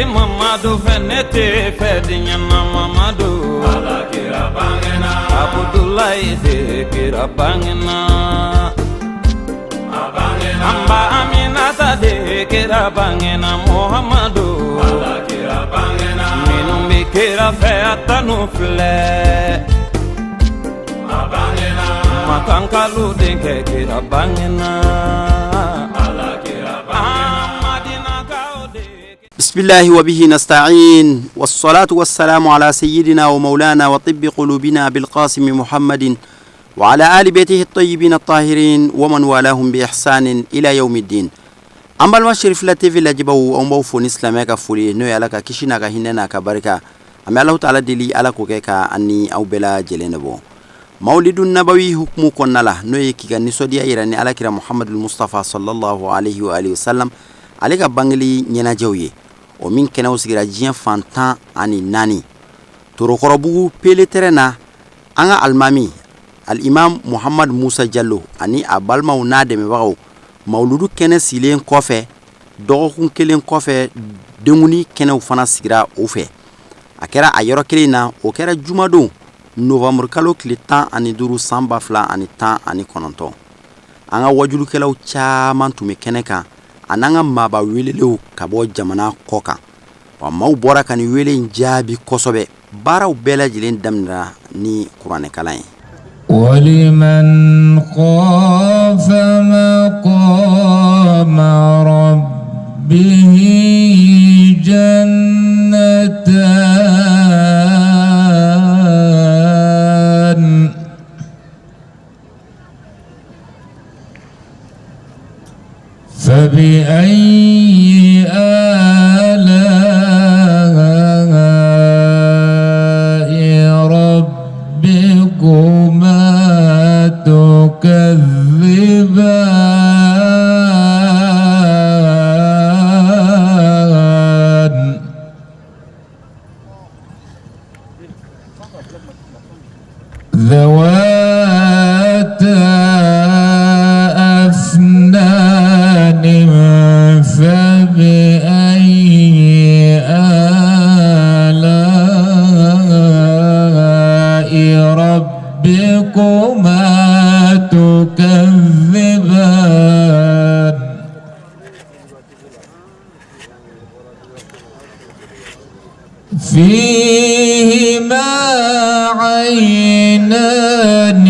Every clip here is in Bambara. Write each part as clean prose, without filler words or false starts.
tɛ Mamadu fɛ, ne tɛ fɛ diɲɛ na Mamadu. Ala kira bangena. Abudulayi de kira bangena. A bangena. An ba Aminata de kira bangena Muhamadu. Ala kira bangena. Minnu bɛ kira fɛ a tanu filɛ. A bangena. Makankalu denkɛ kira bangena. Ala kira bangena. Madinakaw de. بسم الله وبه نستعين والصلاة والسلام على سيدنا ومولانا وطب قلوبنا بالقاسم محمد وعلى آل بيته الطيبين الطاهرين ومن والاهم بإحسان إلى يوم الدين. An balima Cherifila TV lajɛbaw, anw b'aw fo ni silamɛya ka foli ye, n'o ye Ala ka kisi n'a ka hinɛ n'a ka barika. An bɛ Alahu taala deli, Ala k'o kɛ ka an ni aw bɛɛ lajɛlen bɔ Mawulidu Nabawi hukumu kɔnɔna la, n'o ye k'i ka nisɔndiya yira ni Alakira Muhamadu Mustafa sallallahu alaihi wa alihi wasallam ale ka bangeli ɲɛnajɛw ye, o min kɛnɛw sigira diɲɛ fan 14. Torokɔrɔbugu Pele terrain na, an ka alimami alimam Muhamadu Musa Jalo ani a balimaw n'a dɛmɛbagaw, mawuludu kɛnɛ sigilen kɔfɛ, dɔgɔkun kelen kɔfɛ, denkundi kɛnɛw fana sigira o fɛ. A kɛra a yɔrɔ kelen na. O kɛra jumadon, novembre kalo tile 15, san 2019. An ka wajulukɛlaw caman tun bɛ kɛnɛ kan, ani an ka maaba welelew ka bɔ jamana kɔ kan. Wa maaw bɔra ka nin wele in jaabi kosɛbɛ. Baaraw bɛɛ lajɛlen daminɛra ni kuranɛkalan ye. ولمن خاف مقام ربه جنتان فبأي آلاء ربكما تكذبان؟ ذواتا أفنان فبأي آلاء ربكما تكذبان؟ فيهما عينان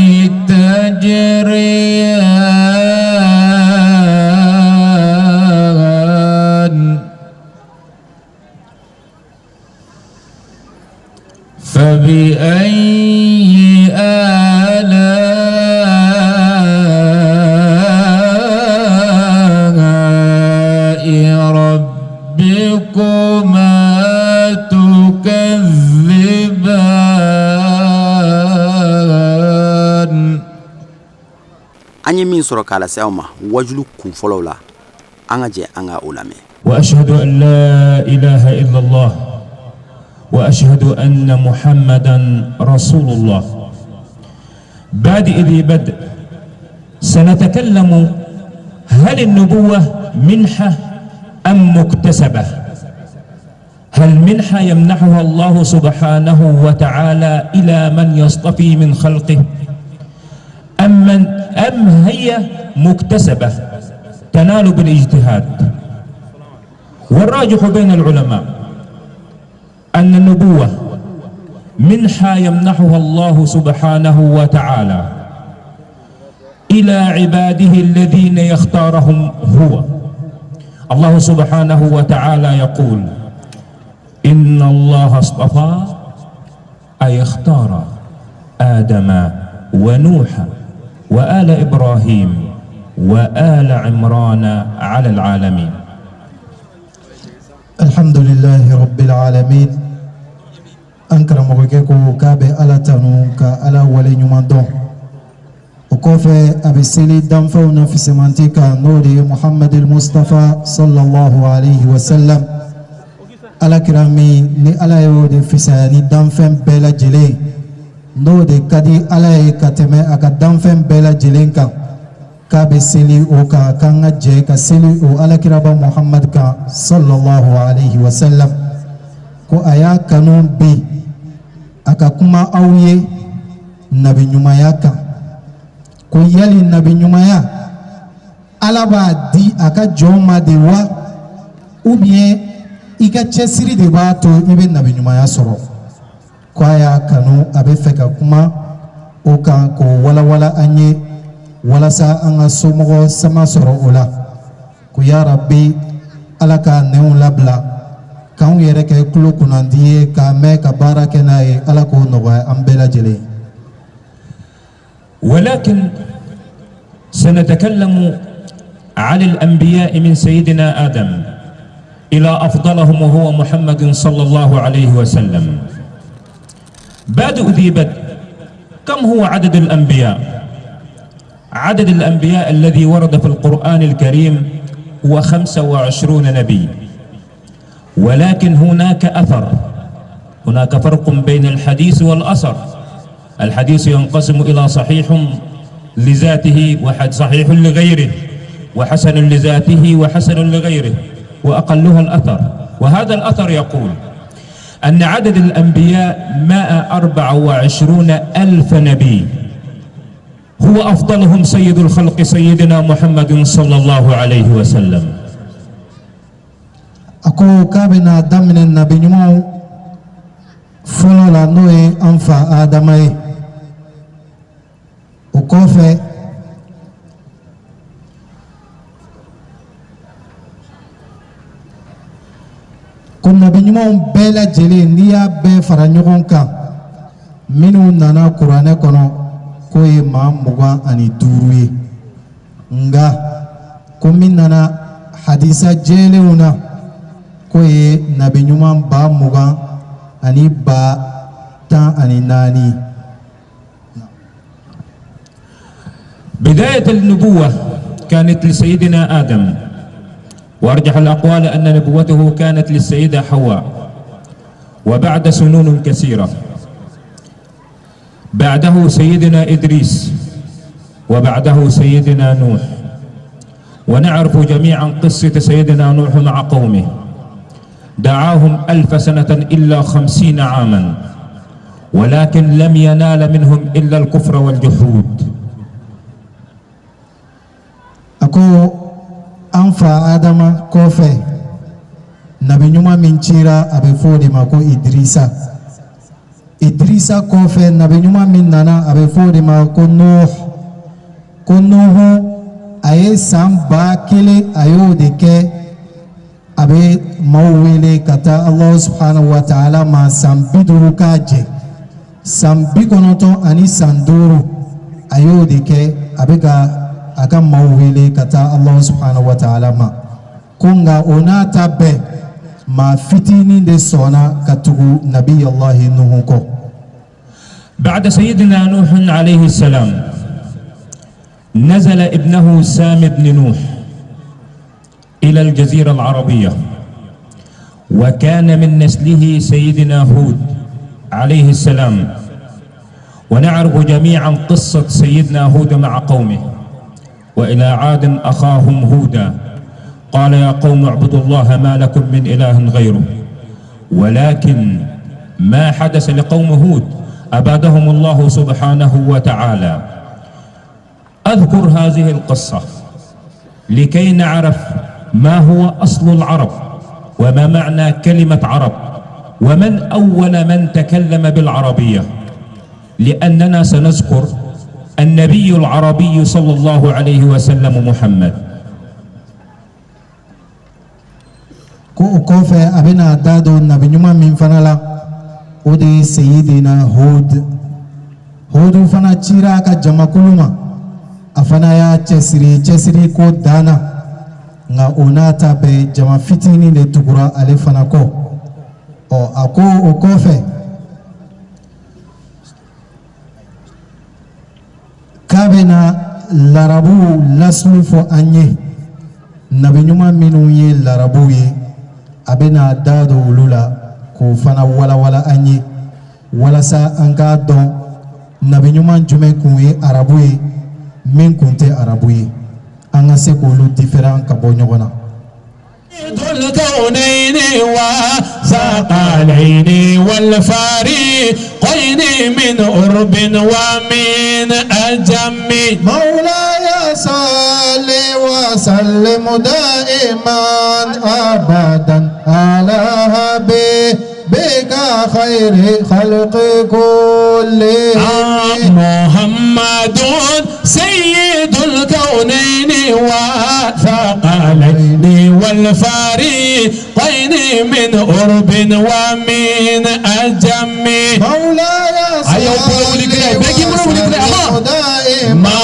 تجريان فبأي آلاء ربكما تكذبان؟ An ye min sɔrɔ k'a lase aw ma wajulu kun fɔlɔw la, an ka jɛ an ka o lamɛn. وأشهد أن لا إله إلا الله وأشهد أن محمدا رسول الله. بادئ ذي بدء، سنتكلم: هل النبوة منحة أم مكتسبة؟ هل منحة يمنحها الله سبحانه وتعالى إلى من يصطفي من خلقه أم هي مكتسبة تنال بالاجتهاد؟ والراجح بين العلماء أن النبوة منحة يمنحها الله سبحانه وتعالى إلى عباده الذين يختارهم هو. الله سبحانه وتعالى يقول: إن الله اصطفى، أي اختار، آدم ونوح وآل إبراهيم وآل عمران على العالمين. الحمد لله رب العالمين. An karamɔgɔkɛ ko k'a bɛ Ala tanu ka Ala wale ɲuman dɔn. O kɔfɛ, a bɛ seli danfɛnw na fisamanti kan, n'o de ye Muhamadu Mustafa sallallahu alaihi wa sallam, Ala kira min ni Ala y'o de fisaya ni danfɛn bɛɛ lajɛlen, n'o de ka di Ala ye ka tɛmɛ a ka danfɛn bɛɛ lajɛlen kan. K'a bɛ seli o kan, k'an ka jɛ ka seli o alakiraba Muhammad kan sallallahu alaihi wasallam. Ko a y'a kanu bi a ka kuma aw ye nabi ɲumanya kan. Ko yali nabi ɲumanya, Ala b'a di a ka jɔn ma de wa, ou bien i ka cɛsiri de b'a to i bɛ nabi ɲumanya sɔrɔ? Ko a y'a kanu, a bɛ fɛ ka kuma o kan k'o walawala an ye walasa an ka somɔgɔ sama sɔrɔ o la. Ko ya Rabbi, Ala ka nɛnw labila k'anw yɛrɛ kɛ tulo kunnandi ye k'a mɛn ka baara kɛ n'a ye. Ala k'o nɔgɔya an bɛɛ lajɛlen. ولكن سنتكلم عن الأنبياء من سيدنا آدم إلى أفضلهم وهو محمد صلى الله عليه وسلم. بادئ ذي بدء، كم هو عدد الأنبياء؟ عدد الأنبياء الذي ورد في القرآن الكريم هو 25 نبي، ولكن هناك أثر، هناك فرق بين الحديث والأثر. الحديث ينقسم إلى صحيح لذاته وصحيح لغيره، وحسن لذاته وحسن لغيره، وأقلها الأثر. وهذا الأثر يقول أن عدد الأنبياء 124 ألف نبي، هو أفضلهم سيد الخلق سيدنا محمد صلى الله عليه وسلم. A ko k'a bɛna daminɛ nabi ɲumanw fɔlɔ la, n'o ye an fa Adama ye. O kɔfɛ, ko nabi ɲumanw bɛɛ lajɛlen, n'i y'a bɛɛ fara ɲɔgɔn kan, minnu nana kuranɛ kɔnɔ, k'o ye maa 25 ye. Nka ko min nana hadisa jɛlenw na, k'o ye nabi ɲuman 20 ani 14. بداية النبوة كانت لسيدنا آدم، وأرجح الأقوال أن نبوته كانت للسيدة حواء، وبعد سنون كثيرة بعده سيدنا إدريس، وبعده سيدنا نوح. ونعرف جميعا قصة سيدنا نوح مع قومه، دعاهم 1000 سنة إلا 50 عاما، ولكن لم ينال منهم إلا الكفر والجحود. A ko an fa Adama kɔfɛ, nabi ɲuman min cira, a bɛ fɔ o de ma ko Idirisa. Idirisa kɔfɛ, nabi ɲuman min nana, a bɛ fɔ o de ma ko Nuh. Ko Nuhu, a ye san 1000, a y'o de kɛ a bɛ maaw wele ka taa Alahu subhanahu wa ta'ala ma, san 50 k'a jɛ, san 95, a y'o de kɛ a bɛ ka a ka maaw wele ka taa Alahu subhanahu wa ta'ala ma. Ko nka o n'a ta bɛɛ, maa fitinin de sɔnna ka tugu nabi Allahi Nuhu kɔ. بعد سيدنا نوح عليه السلام نزل ابنه سام بن نوح إلى الجزيرة العربية، وكان من نسله سيدنا هود عليه السلام. ونعرف جميعا قصة سيدنا هود مع قومه: وإلى عاد أخاهم هودا قال يا قوم اعبدوا الله ما لكم من إله غيره. ولكن ما حدث لقوم هود أبادهم الله سبحانه وتعالى. أذكر هذه القصة لكي نعرف ما هو أصل العرب، وما معنى كلمة عرب، ومن أول من تكلم بالعربية، لأننا سنذكر النبي العربي صلى الله عليه وسلم محمد. Ko o kɔfɛ, a bɛna da don nabi ɲuman min fana la, o de ye Seyidina Hud. Hudu fana cira a ka jamakulu ma, a fana y'a cɛsiri cɛsiri ko dan na. Nka o n'a ta bɛɛ, jama fitinin de tugura ale fana kɔ. Ɔ, a ko o kɔfɛ k'a bɛna larabuw lasulu fɔ an ye, nabi ɲuman minnu ye larabuw ye, a bɛna da don olu la k'o fana walawala an ye walasa an k'a dɔn nabi ɲuman jumɛn kun ye arabu ye, min kun tɛ arabu ye. An ka se k'olu différent ka bɔ ɲɔgɔn na. الكونين وثقلين والفريقين من أرب ومن أجم. مولاي صل وسلم دائما أبدا على حبيبك خير خلق كلهم. محمد سيد الكونين وثقلين والفريقين من أرب ومن أجم. مولاي صل وسلم دائما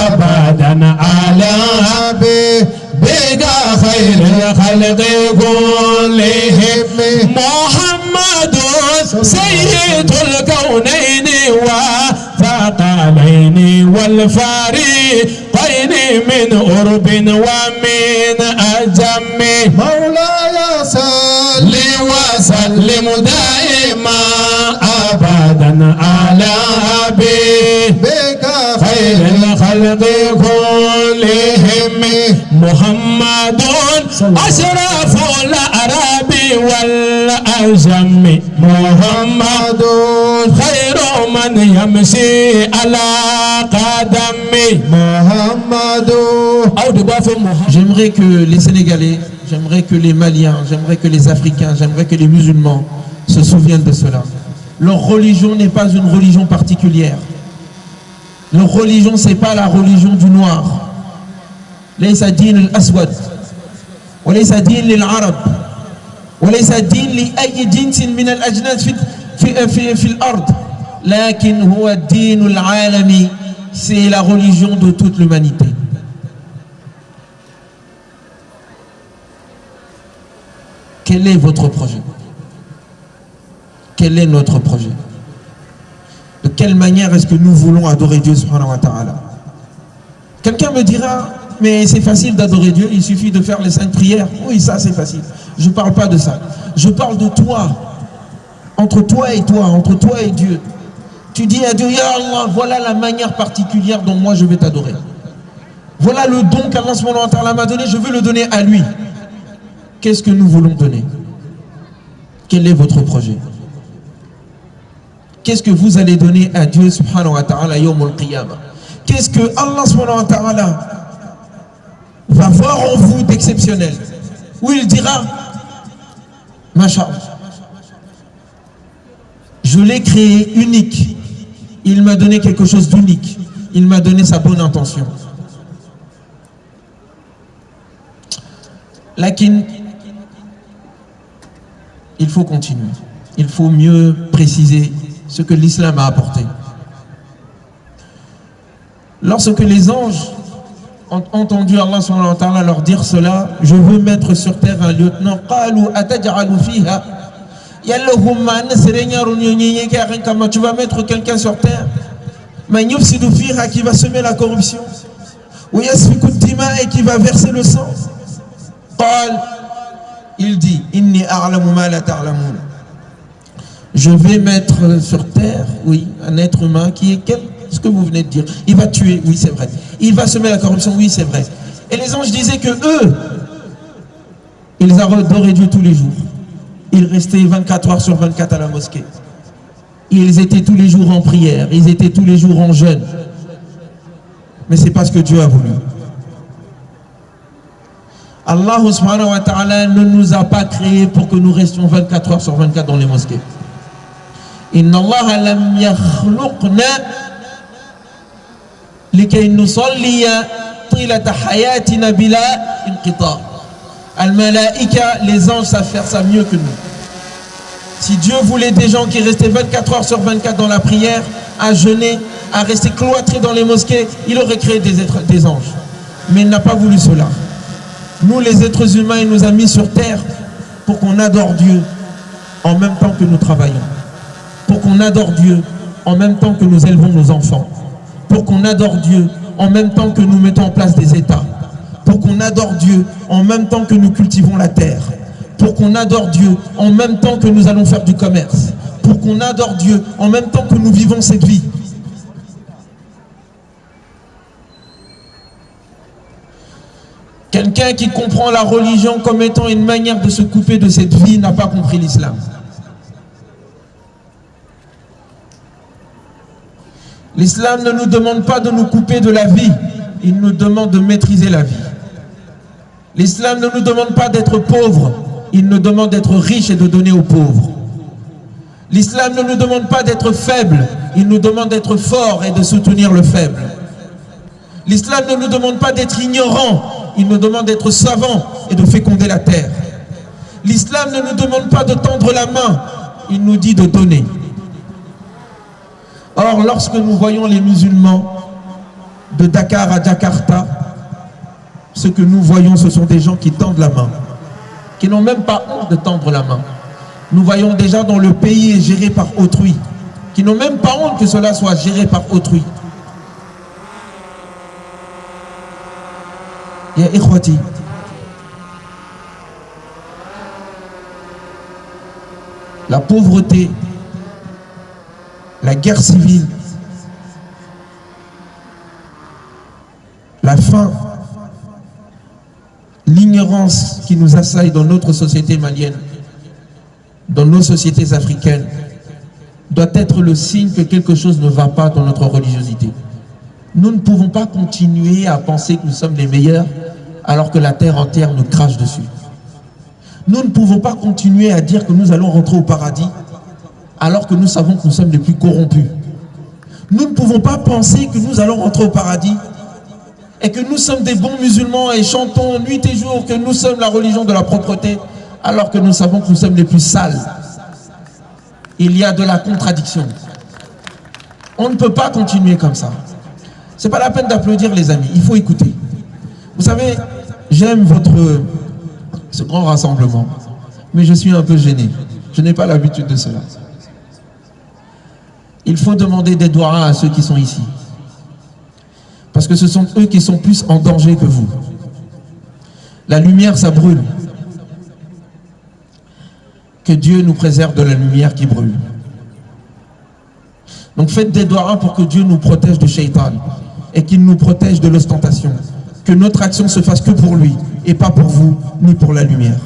أبدا على حبيبك خير الخلق كلهم. محمد سيد الكونين وثقلين والفريقين من أرب ومن أجم. مولاي صل وسلم دائما أبدا على حبيبك خير الخلق كلهم. محمد أشرف الأعراب والأجم. محمد خير من يمشي على قدمه. محمد. J'aimerais que les Sénégalais, j'aimerais que les Maliens, j'aimerais que les Africains, j'aimerais que les musulmans se souviennent de cela. Leur religion n'est pas une religion particulière. Leur religion, c'est pas la religion du noir. ليس دين الأسود وليس دين للعرب وليس دين لأي جنس من الأجناس في في في في الأرض، لكن هو الدين العالمي، c'est la religion de toute l'humanité. Quel est votre projet? Quel est notre projet? De quelle manière est-ce que nous voulons adorer Dieu سبحانه وتعالى? Quelqu'un me dira, mais c'est facile d'adorer Dieu, il suffit de faire les 5 prières. Oui, ça c'est facile. Je ne parle pas de ça. Je parle de toi. Entre toi et toi, entre toi et Dieu. Tu dis à Dieu, Ya Allah, voilà la manière particulière dont moi je vais t'adorer. Voilà le don qu'Allah سبحانه وتعالى m'a donné, je veux le donner à lui. Qu'est-ce que nous voulons donner? Quel est votre projet? Qu'est-ce que vous allez donner à Dieu سبحانه وتعالى يوم القيامة? Qu'est-ce que Allah سبحانه وتعالى va voir en vous d'exceptionnel? Où il dira, ما شاء الله, je l'ai créé unique. Il m'a donné quelque chose d'unique. Il m'a donné sa bonne intention. لكن il faut continuer. Il faut mieux préciser ce que l'islam a apporté. Lorsque les anges ont entendu Allah سبحانه وتعالى leur dire cela, je veux mettre sur terre un lieutenant. قالوا أتجعل فيها tu vas mettre quelqu'un sur terre qui va semer la corruption, et qui va verser le sang. Il dit, je vais mettre sur terre, oui, un être humain qui est quel, ce que vous venez de dire. Il va tuer, oui, c'est vrai. Il va semer la corruption, oui, c'est vrai. Et les anges disaient que eux, ils adoraient Dieu tous les jours. Ils restaient 24 heures sur 24 à la mosquée. Ils étaient tous les jours en prière, ils étaient tous les jours en jeûne. Mais c'est pas ce que Dieu a voulu. Allah سبحانه وتعالى ne nous a pas créés pour que nous restions 24 heures sur 24 dans les mosquées. إن الله لم يخلقنا لكي نصلي طيلة حياتنا بلا انقطاع. الملائكة, les anges savent faire ça mieux que nous. Si Dieu voulait des gens qui restaient 24 heures sur 24 dans la prière, à jeûner, à rester cloîtrés dans les mosquées, il aurait créé des êtres, des anges. Mais il n'a pas voulu cela. Nous, les êtres humains, il nous a mis sur terre pour qu'on adore Dieu en même temps que nous travaillons. Pour qu'on adore Dieu en même temps que nous élevons nos enfants. Pour qu'on adore Dieu en même temps que nous mettons en place des États. Pour qu'on adore Dieu en même temps que nous cultivons la terre. Pour qu'on adore Dieu en même temps que nous allons faire du commerce. Pour qu'on adore Dieu en même temps que nous vivons cette vie. Quelqu'un qui comprend la religion comme étant une manière de se couper de cette vie n'a pas compris l'islam. L'islam ne nous demande pas de nous couper de la vie, il nous demande de maîtriser la vie. L'islam ne nous demande pas d'être pauvre, il nous demande d'être riche et de donner aux pauvres. L'islam ne nous demande pas d'être faible, il nous demande d'être fort et de soutenir le faible. L'islam ne nous demande pas d'être ignorant, il nous demande d'être savant et de féconder la terre. L'islam ne nous demande pas de tendre la main, il nous dit de donner. Or, lorsque nous voyons les musulmans de Dakar à Jakarta, ce que nous voyons, ce sont des gens qui tendent la main, qui n'ont même pas honte de tendre la main. Nous voyons déjà dont le pays est géré par autrui, qui n'ont même pas honte que cela soit géré par autrui. يا إخوتي, la pauvreté, la guerre civile, la faim, l'ignorance qui nous assaille dans notre société malienne, dans nos sociétés africaines, doit être le signe que quelque chose ne va pas dans notre religiosité. Nous ne pouvons pas continuer à penser que nous sommes les meilleurs alors que la terre entière nous crache dessus. Nous ne pouvons pas continuer à dire que nous allons rentrer au paradis alors que nous savons que nous sommes les plus corrompus. Nous ne pouvons pas penser que nous allons rentrer au paradis et que nous sommes des bons musulmans et chantons nuit et jour que nous sommes la religion de la propreté alors que nous savons que nous sommes les plus sales. Il y a de la contradiction. On ne peut pas continuer comme ça. C'est pas la peine d'applaudir, les amis, il faut écouter. Vous savez, j'aime votre ce grand rassemblement, mais je suis un peu gêné. Je n'ai pas l'habitude de cela. Il faut demander des douas à ceux qui sont ici. Parce que ce sont eux qui sont plus en danger que vous. La lumière, ça brûle. Que Dieu nous préserve de la lumière qui brûle. Donc faites des douas pour que Dieu nous protège du شيطان et qu'il nous protège de l'ostentation. Que notre action se fasse que pour lui et pas pour vous ni pour la lumière.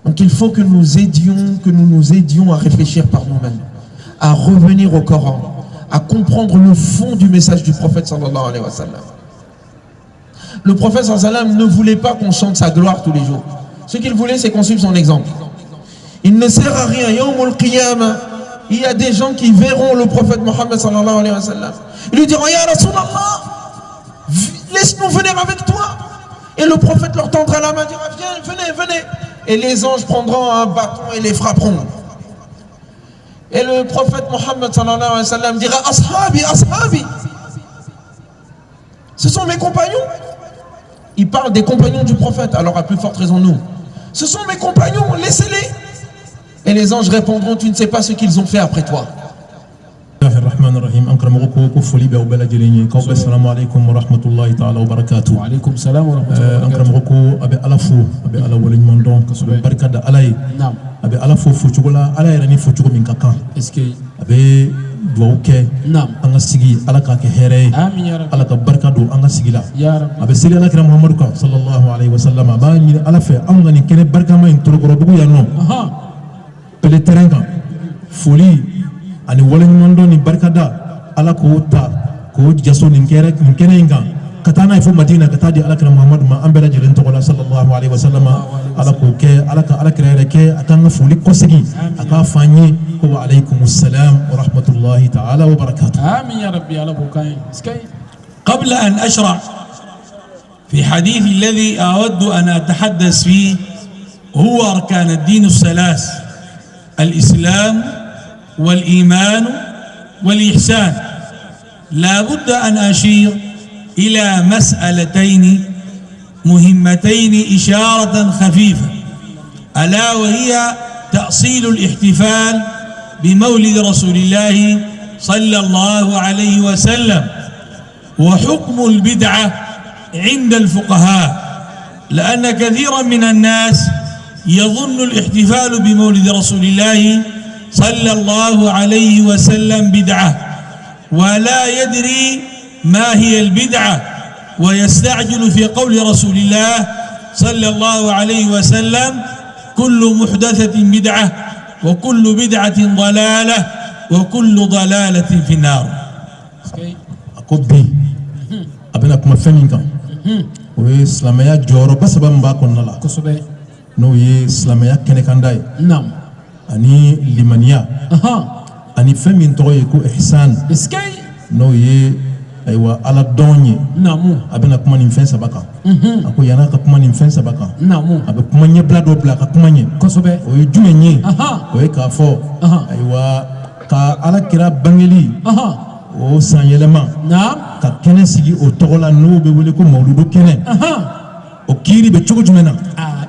Donc il faut que nous nous aidions à réfléchir par nous-mêmes, à revenir au Coran, à comprendre le fond du message du prophète صلى الله عليه وسلم. Le prophète صلى الله عليه وسلم ne voulait pas qu'on chante sa gloire tous les jours. Ce qu'il voulait, c'est qu'on suive son exemple. Il ne sert à rien. يوم القيامة, il y a des gens qui verront le prophète Mohammed صلى الله عليه وسلم. Ils lui diront: يا رسول الله, laisse-nous venir avec toi. Et le prophète leur tendra la main, dira: Viens, venez, venez. Et les anges prendront un bâton et les frapperont. Et le prophète Mohammed صلى الله عليه وسلم dira: أصحابي, أصحابي. Ce sont mes compagnons. Il parle des compagnons du prophète, alors à plus forte raison nous. Ce sont mes compagnons, laissez-les. Et les anges répondront: Tu ne sais pas ce qu'ils ont fait après toi. الله الرحمن الرحيم. An karamɔgɔ ko ko foli bɛ aw bɛɛ lajɛlen ye, k'aw bɛɛ السلام عليكم ورحمة الله تعالى وبركاته. وعليكم السلام ورحمة الله. An karamɔgɔ ko a bɛ Ala fo, a bɛ Ala waleɲuman dɔn, a bɛ barika da Ala ye, a bɛ Ala fo focogo la Ala yɛrɛ ni focogo min ka kan. Est-ce que A bɛ dugawu kɛ an ka sigi, Ala k'a kɛ hɛrɛ ye, آمين يا رب. Ala ka barika don an ka sigi la. يا رب. A bɛ seli Ala kira Muhamadu kan صلى الله عليه وسلم. A b'a ɲini Ala fɛ, anw ka nin kɛnɛ barikama in Torokɔrɔbugu yan nɔ, Pele terrain kan, foli ani waleɲumandɔn ni barikada, Ala k'o ta k'o jaso nin kɛnɛ nin kɛnɛ in kan ka taa n'a ye fo Madina, ka taa di Ala kira Muhamadu ma an bɛɛ lajɛlen tɔgɔ la صلى الله عليه وسلم. Ala k'o kɛ, Ala ka Ala kira yɛrɛ kɛ a k'an ka foli kɔsegin, a k'a fɔ an ye ko وعليكم السلام ورحمة الله تعالى وبركاته. آمين يا ربي. Ala k'o k'an ye. Est-ce que قبل أن أشرع في حديثي الذي أود أن أتحدث فيه، هو أركان الدين الثلاث: الإسلام والإيمان والإحسان، لا بد أن أشير إلى مسألتين مهمتين إشارة خفيفة، ألا وهي تأصيل الاحتفال بمولد رسول الله صلى الله عليه وسلم وحكم البدعة عند الفقهاء، لأن كثيرا من الناس يظن الاحتفال بمولد رسول الله صلى الله عليه وسلم بدعة، ولا يدري ما هي البدعة. ويستعجل في قول رسول الله صلى الله عليه وسلم: كل محدثة بدعة، وكل بدعة ضلالة، وكل ضلالة في النار. A ko bi a bɛna kuma fɛn min kan, o ye silamɛya jɔyɔrɔba saba min b'a kɔnɔna la, n'o ye silamɛya kɛnɛkanda ye, ani limaniya, ani fɛn min tɔgɔ ye ko ihsan, n'o ye ayiwa ala dɔn ye. A bɛna kuma nin fɛn saba kan. A ko yan'a ka kuma nin fɛn saba kan, a bɛ kuma ɲɛbila dɔ bila a ka kuma ɲɛ. O ye jumɛn ye? O ye k'a fɔ ayiwa ka ala kira bangeli o san yɛlɛma, ka kɛnɛ sigi o tɔgɔ la, n'o bɛ wele ko mawuludu kɛnɛ, o kiiri bɛ cogo jumɛn na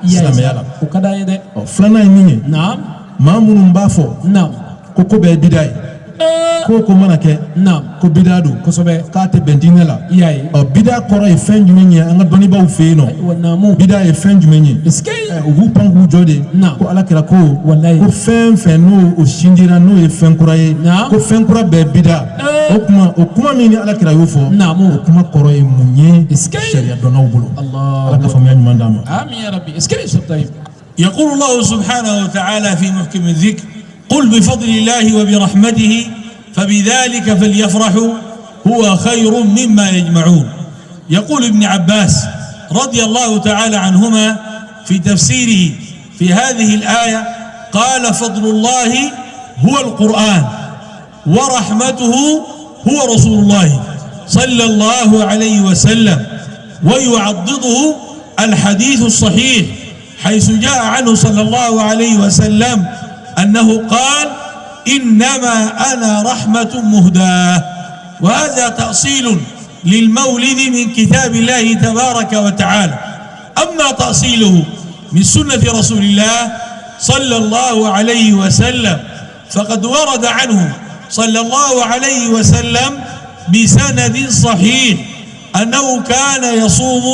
silamɛya la? O ka d'an ye dɛ. Ɔ, filanan ye min ye, maa minnu b'a fɔ ko ko bɛɛ ye bida ye, ko ko mana kɛ ko bida don, k'a tɛ bɛn diinɛ la. I y'a ye. Ɔ, bida kɔrɔ ye fɛn jumɛn ye an ka dɔnnibaaw fɛ yen nɔ? Ayiwa, naamu. Bida ye fɛn jumɛn ye? U b'u pan k'u jɔ de ko ala kira ko ko fɛn fɛn n'o o sindira, n'o ye fɛn kura ye, ko fɛn kura bɛɛ bida. O kuma, o kuma min ni ala kira y'o fɔ, o kuma kɔrɔ ye mun ye sariya dɔnnaw bolo? Ala ka faamuya ɲuman d'an ma. Amin ya rabbi. Cheikh Taïb. يقول الله سبحانه وتعالى في محكم الذكر: قل بفضل الله وبرحمته فبذلك فليفرحوا هو خير مما يجمعون. يقول ابن عباس رضي الله تعالى عنهما في تفسيره في هذه الآية، قال: فضل الله هو القرآن، ورحمته هو رسول الله صلى الله عليه وسلم. ويعضده الحديث الصحيح حيث جاء عنه صلى الله عليه وسلم أنه قال: إنما أنا رحمة مهداة. وهذا تأصيل للمولد من كتاب الله تبارك وتعالى. أما تأصيله من سنة رسول الله صلى الله عليه وسلم فقد ورد عنه صلى الله عليه وسلم بسند صحيح أنه كان يصوم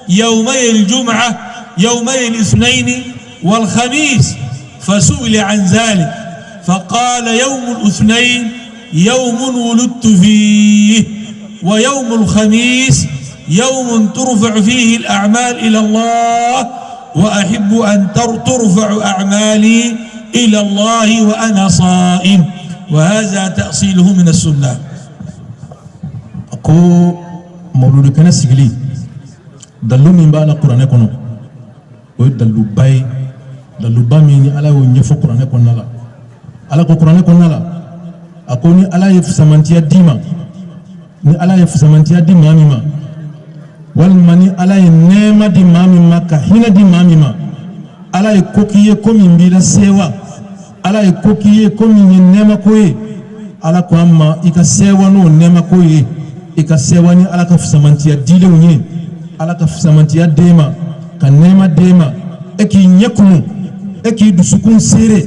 يومي الجمعة، يومي الاثنين والخميس، فسئل عن ذلك فقال: يوم الاثنين يوم ولدت فيه، ويوم الخميس يوم ترفع فيه الأعمال إلى الله، وأحب أن ترفع أعمالي إلى الله وأنا صائم. وهذا تأصيله من السنة. A ko mawuludu kɛnɛ sigili, dalilu min b'a la kuranɛ kɔnɔ, o ye daliluba ye, daliluba min ni ala y'o ɲɛfɔ kuranɛ kɔnɔna la. Ala ko kuranɛ kɔnɔna la, a ko ni ala ye fisamantiya d'i ma, ni ala ye fisamantiya di maa min ma, walima ni ala ye nɛɛma di maa min ma, ka hinɛ di maa min ma, ala ye ko k'i ye ko min b'i la sewa, ala ye ko k'i ye ko min ye nɛɛma ko ye, ala ko an ma i ka sewa n'o nɛɛma ko ye, i ka sewa ni ala ka fisamantiya dilenw ye. Ala ka fisamantiya d'e ma, ka nɛɛma d'e ma, e k'i ɲɛ kumu, e k'i dusukun seere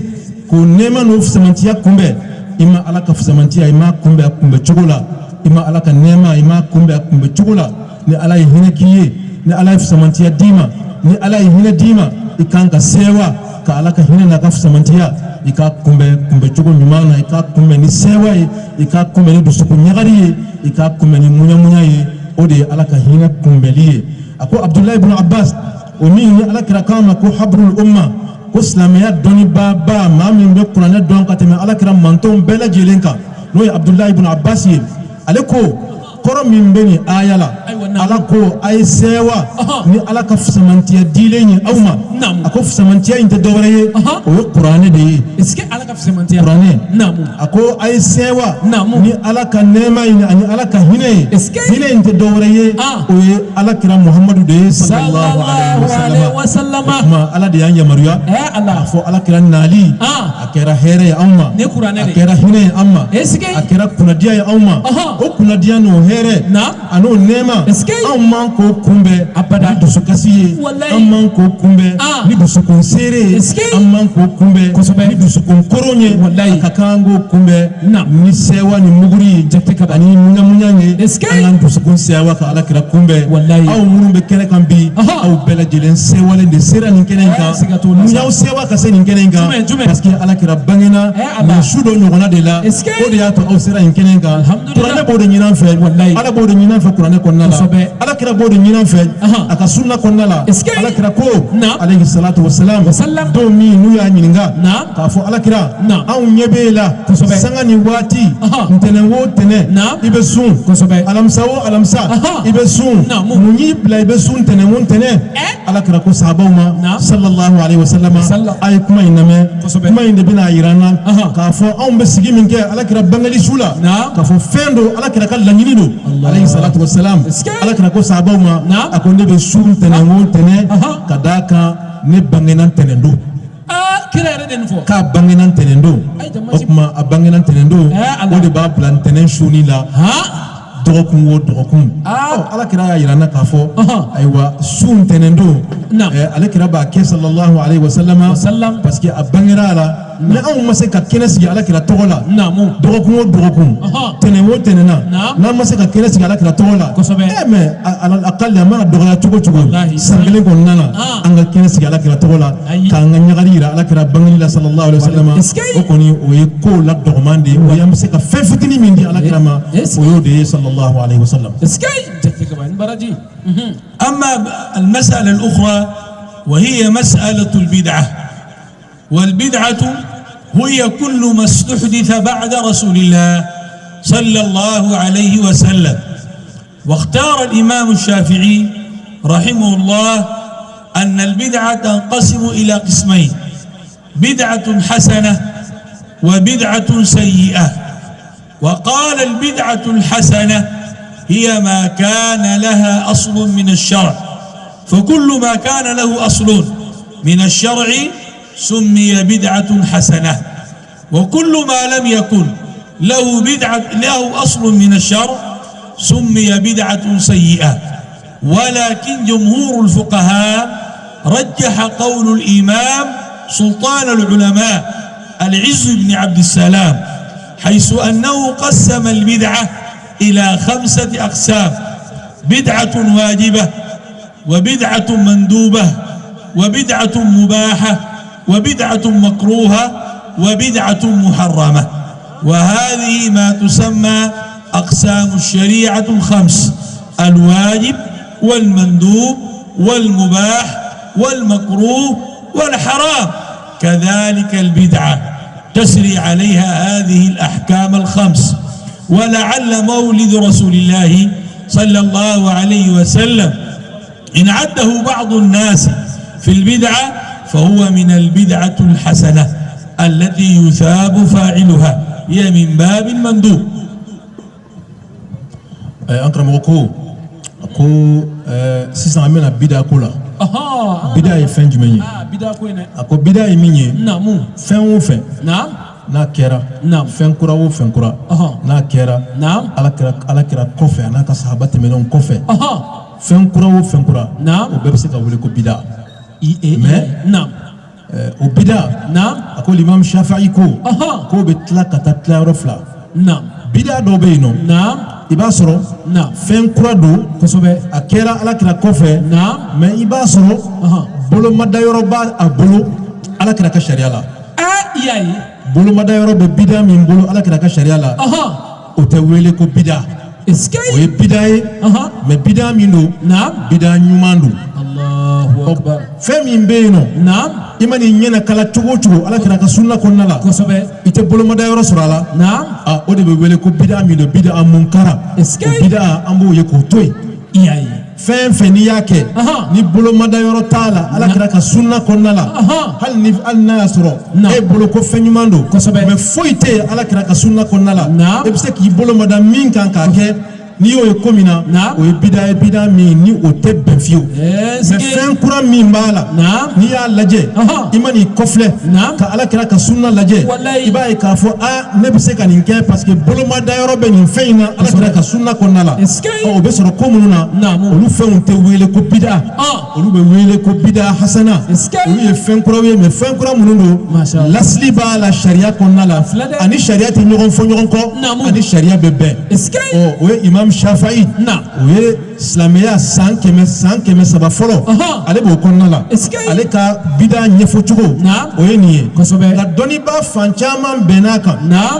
k'o nɛɛma n'o fisamantiya kunbɛn. I ma ala ka fisamantiya, i m'a kunbɛn a kunbɛn cogo la. I ma ala ka nɛɛma, i m'a kunbɛn a kunbɛn cogo la. Ni ala ye hinɛ k'i ye, ni ala ye fisamantiya d'i ma, ni ala ye hinɛ d'i ma, i kan ka sewa ka ala ka hinɛ n'a ka fisamantiya, i k'a kunbɛn kunbɛn cogo ɲuman na, i k'a kunbɛn ni sewa ye, i k'a kunbɛn ni dusukun ɲagari ye, i k'a kunbɛn ni muɲamuɲa ye. O de ye ala ka hinɛ kunbɛli ye. A ko Abudulayi ibn Abbas, o min ni ala kira k'a ma ko habrul umma, ko silamɛya dɔnnibaaba, maa min bɛ kuranɛ dɔn ka tɛmɛ ala kira mantɔnw bɛɛ lajɛlen kan, n'o ye Abudulayi ibn Abbas ye, ale ko kɔrɔ min bɛ nin aya la, ala ko a ye sɛwa ni ala ka fisamantiya dilen ye aw ma. A ko fisamantiya in tɛ dɔwɛrɛ ye, o ye kuranɛ de ye. Est-ce que ala ka fisamantiya kuranɛ? A ko a ye sɛwa ni ala ka nɛɛma ye ani ala ka hinɛ ye. Hinɛ in tɛ dɔwɛrɛ ye, o ye ala kira Muhamadu de ye, sallallahu alaihi wa sallam. O tuma ala de y'an yamaruya k'a fɔ ala kira nali a kɛra hɛrɛ ye anw ma, a kɛra hinɛ ye an ma, a kɛra kunnadiya ye anw ma. O kunnadiya n'o hɛrɛ a n'o nɛɛma, anw man k'o kunbɛn ni dusukasi ye, an man k'o kunbɛn ni dusukun seere ye, an man k'o kunbɛn ni dusukun koron ye. A ka kan k'o kunbɛn ni sɛwa ni muguri ye ani muɲamuɲa ye. An k'an dusukun sɛwa ka ala kira kunbɛn. Aw minnu bɛ kɛnɛ kan bi, aw bɛɛ lajɛlen sɛwalen de sera nin kɛnɛ in kan. Mun y'aw sɛwa ka se nin kɛnɛ in kan? Parce que ala kira bangena nin su dɔ ɲɔgɔnna de la, o de y'a to aw sera nin kɛnɛ in kan. Kuranɛ b'o de ɲini an fɛ, ala b'o de ɲini an fɛ kuranɛ kɔnɔna la. Ala kira b'o de ɲini an fɛ a ka sunna kɔnɔna la. Ala kira ko alayhi salatu wasalam, don min n'u y'a ɲininka k'a fɔ ala kira, anw ɲɛ b'e la sanga ni waati, ntɛnɛn o ntɛnɛn i bɛ sun, alamisa o alamisa i bɛ sun, mun y'i bila i bɛ sun ntɛnɛn o ntɛnɛn? Ala kira ko sahabaw ma sallallahu alaihi wasallam, a ye kuma in lamɛn, kuma in de bɛna a yira an na k'a fɔ anw bɛ sigi min kɛ ala kira bangeli su la, k'a fɔ fɛn don, ala kira ka laɲini don alayhi salatu wasalam. Ala kira ko sahabaw ma, a ko ne bɛ sun ntɛnɛn o ntɛnɛn ka d'a kan ne bangena ntɛnɛn don. Kira yɛrɛ de nin fɔ. K'a bangena ntɛnɛn don, o tuma a bangena ntɛnɛn don, o de b'a bila ntɛnɛn sunni la dɔgɔkun o dɔgɔkun. Ala kira y'a yira an na k'a fɔ ayiwa, sun ntɛnɛn don, ale kira b'a kɛ sallallahu alaihi wasallam parce que a bangera a la. Ni anw ma se ka kɛnɛ sigi ala kira tɔgɔ la dɔgɔkun o dɔgɔkun, tɛnɛn o tɛnɛn na, n'an ma se ka kɛnɛ sigi ala kira tɔgɔ la, mais akali a mana dɔgɔya cogo o cogo, san kelen kɔnɔna na, an ka kɛnɛ sigi ala kira tɔgɔ la k'an ka ɲagali yira ala kira bangeli la sallallahu alaihi wasallam, o kɔni o ye kow la dɔgɔman de ye. O ye an bɛ se ka fɛn fitinin min di ala kira ma, o y'o de ye sallallahu alaihi wasallam. أما المسألة الأخرى وهي مسألة البدعة، والبدعة هي كل ما استحدث بعد رسول الله صلى الله عليه وسلم. واختار الإمام الشافعي رحمه الله أن البدعة تنقسم إلى قسمين: بدعة حسنة وبدعة سيئة. وقال البدعة الحسنة هي ما كان لها أصل من الشرع، فكل ما كان له أصل من الشرع سمي بدعة حسنة، وكل ما لم يكن له بدعة له أصل من الشرع سمي بدعة سيئة. ولكن جمهور الفقهاء رجح قول الإمام سلطان العلماء العز بن عبد السلام، حيث أنه قسم البدعة إلى 5 أقسام: بدعة واجبة، وبدعة مندوبة، وبدعة مباحة، وبدعة مكروهة، وبدعة محرمة. وهذه ما تسمى أقسام الشريعة الخمس: الواجب والمندوب والمباح والمكروه والحرام. كذلك البدعة تسري عليها هذه الأحكام الخمس. ولعل مولد رسول الله صلى الله عليه وسلم إن عده بعض الناس في البدعة فهو من البدعة الحسنة التي يثاب فاعلها، هي من باب المندوب. An karamɔgɔ ko sisan an bɛna bida ko la. Bida ye fɛn jumɛn ye? A ko bida ye min ye, fɛn o fɛn n'a kɛra, fɛn kura o fɛn kura n'a kɛra ala kira kɔfɛ a n'a ka sahaba tɛmɛnenw kɔfɛ, fɛn kura o fɛn kura, o bɛɛ bɛ se ka wele ko bida. Mais o bida, a ko l'imam Shafi'i ko k'o bɛ tila ka taa tilayɔrɔ fila. Bida dɔw bɛ yen nɔ, i b'a sɔrɔ fɛn kura don kosɛbɛ, a kɛra ala kira kɔfɛ, mais i b'a sɔrɔ bolomadayɔrɔ b'a a bolo ala kira ka sariya la. Bolomadayɔrɔ bɛ bida min bolo ala kira ka sariya la, o tɛ wele ko bida. O ye bida ye, mais bida min don, bida ɲuman don. Fɛn min bɛ yen nɔ, i ma n'i ɲɛna kala cogo o cogo ala kira ka sunna kɔnɔna la, i tɛ bolomadayɔrɔ sɔrɔ a la, o de bɛ wele ko bida min don, bida munkara. O bida an b'o ye k'o to yen. Fɛn fɛn n'i y'a kɛ ni bolomadayɔrɔ t'a la ala kira ka sunna kɔnɔna la, hali n'a y'a sɔrɔ e bolo ko fɛn ɲuman don, mais foyi tɛ yen ala kira ka sunna kɔnɔna la e bɛ se k'i bolo mada min kan k'a kɛ, n'i y'o ye ko min na, o ye bida ye, bida min ni o tɛ bɛn fiyewu. Mais fɛn kura min b'a la, n'i y'a lajɛ, i ma n'i kɔfilɛ ka ala kira ka sunna lajɛ, i b'a ye k'a fɔ aa ne bɛ se ka nin kɛ parce que bolomadayɔrɔ bɛ nin fɛn in na ala kira ka sunna kɔnɔna la. O bɛ sɔrɔ ko minnu na, olu fɛnw tɛ wele ko bida, olu bɛ wele ko bida hasana. Olu ye fɛn kuraw ye, mais fɛn kura minnu don, lasili b'a la sariya kɔnɔna la, ani sariya tɛ ɲɔgɔn fɔ ɲɔgɔn kɔ, ani sariya bɛ bɛn. O ye imam Imam Shafi'i, o ye silamɛya san 100, san 300 fɔlɔ, ale b'o kɔnɔna la. Ale ka bida ɲɛfɔcogo, o ye nin ye. Nka dɔnnibaa fan caman bɛnn'a kan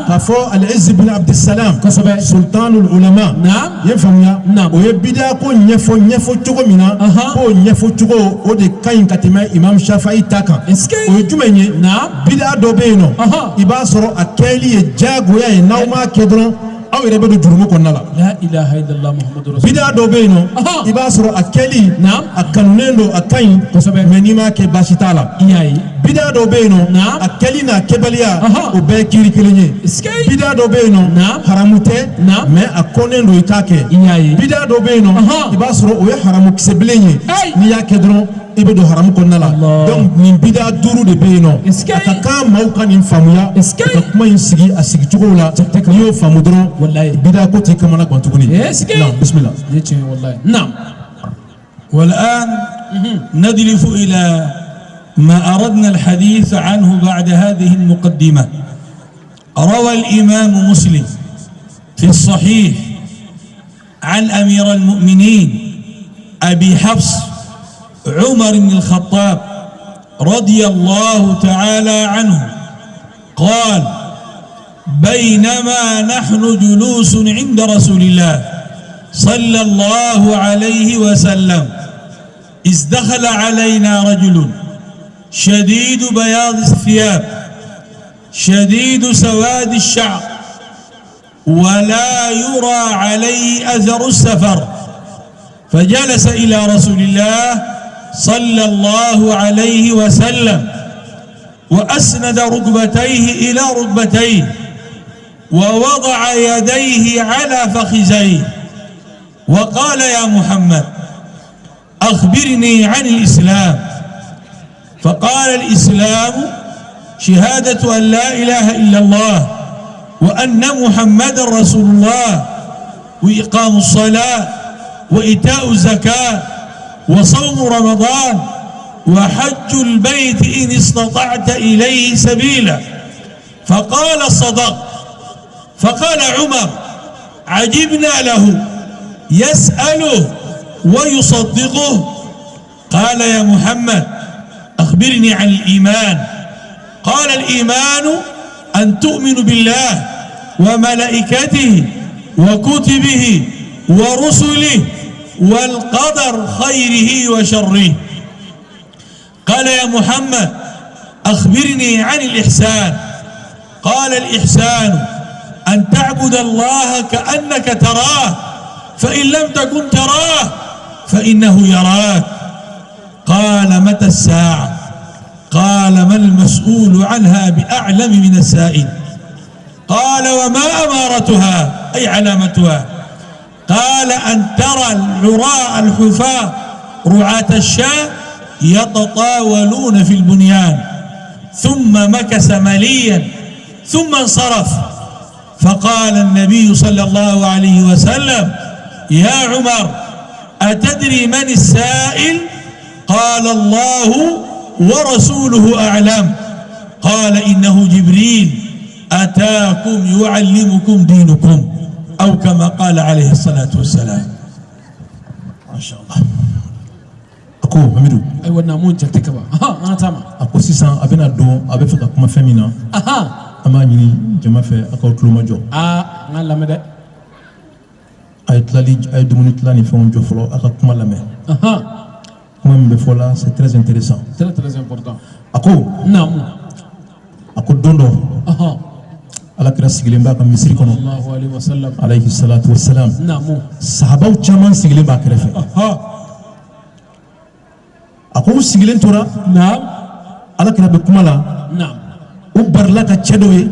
k'a fɔ Al-Izz bin Abdussalam, sultanul ulama, i ye faamuya, o ye bida ko ɲɛfɔ ɲɛfɔ cogo min na, k'o ɲɛfɔ cogo o de ka ɲi ka tɛmɛ Imam Shafi'i ta kan. O ye jumɛn ye? Bida dɔ bɛ yen nɔ, i b'a sɔrɔ a kɛli ye diyagoya ye, n'aw m'a kɛ dɔrɔn aw yɛrɛ bɛ don jurumu kɔnɔna la. Bida dɔ bɛ yen nɔ, i b'a sɔrɔ a kɛli a kanunen don, a ka ɲi, mais n'i m'a kɛ baasi t'a la. Bida dɔ bɛ yen nɔ, a kɛli n'a kɛbaliya o bɛɛ ye kiiri kelen ye. Bida dɔ bɛ yen nɔ, haramu tɛ, mais a kɔnnen don i k'a kɛ. Bida dɔ bɛ yen nɔ, i b'a sɔrɔ o ye haramu kisɛ bilen ye, n'i y'a kɛ dɔrɔn i bɛ don haramu kɔnɔna la. Donc nin bida duuru de bɛ yen nɔ, a ka kan maaw ka nin faamuya, ka kuma in sigi a sigicogo la. N'i y'o faamu dɔrɔn, bida ko t'i kamana gan tuguni. Naam, bisimila. نعم. والآن ندلف إلى ما أردنا الحديث عنه بعد هذه المقدمة. روى الإمام مسلم في الصحيح عن أمير المؤمنين أبي حفص عمر بن الخطاب رضي الله تعالى عنه قال: بينما نحن جلوس عند رسول الله صلى الله عليه وسلم إذ دخل علينا رجل شديد بياض الثياب شديد سواد الشعر ولا يرى عليه أثر السفر، فجلس إلى رسول الله صلى الله عليه وسلم وأسند ركبتيه إلى ركبتيه ووضع يديه على فخذيه وقال: يا محمد أخبرني عن الإسلام. فقال: الإسلام شهادة أن لا إله إلا الله وأن محمد رسول الله وإقام الصلاة وإيتاء الزكاة وصوم رمضان وحج البيت إن استطعت إليه سبيلا. فقال: صدق. فقال عمر: عجبنا له يسأله ويصدقه. قال: يا محمد أخبرني عن الإيمان. قال: الإيمان أن تؤمن بالله وملائكته وكتبه ورسله والقدر خيره وشره. قال: يا محمد أخبرني عن الإحسان. قال: الإحسان أن تعبد الله كأنك تراه، فإن لم تكن تراه فإنه يراك. قال: متى الساعة؟ قال: ما المسؤول عنها بأعلم من السائل. قال: وما أمارتها، أي علامتها؟ قال: أن ترى العراء الحفاة رعاة الشاة يتطاولون في البنيان. ثم مكث مليا ثم انصرف. فقال النبي صلى الله عليه وسلم: يا عمر أتدري من السائل؟ قال: الله ورسوله أعلم. قال: إنه جبريل أتاكم يعلمكم دينكم، أو كما قال عليه الصلاة والسلام. ما شاء الله. A ko Hamidu. Ayiwa, naamu, Jakite Kaba, an ka taa ma. A ko sisan a bɛna don, a bɛ fɛ ka kuma fɛn min na, an b'a ɲini jama fɛ a k'aw tulo majɔ. Aa, n k'a lamɛn dɛ. A ye tilali, a ye dumuni tila ni fɛnw jɔ fɔlɔ, a ka kuma lamɛn. Kuma min bɛ fɔ la, c'est très intéressant. Très très important. A ko, a ko don dɔ, Ala kira sigilen b'a ka misiri kɔnɔ, Allahu alayhi wa sallam. Alayhi salatu wasalam. Sahabaw caman sigilen b'a kɛrɛfɛ. A ko u sigilen tora, Ala kira bɛ kuma la, u barila ka cɛ dɔ ye.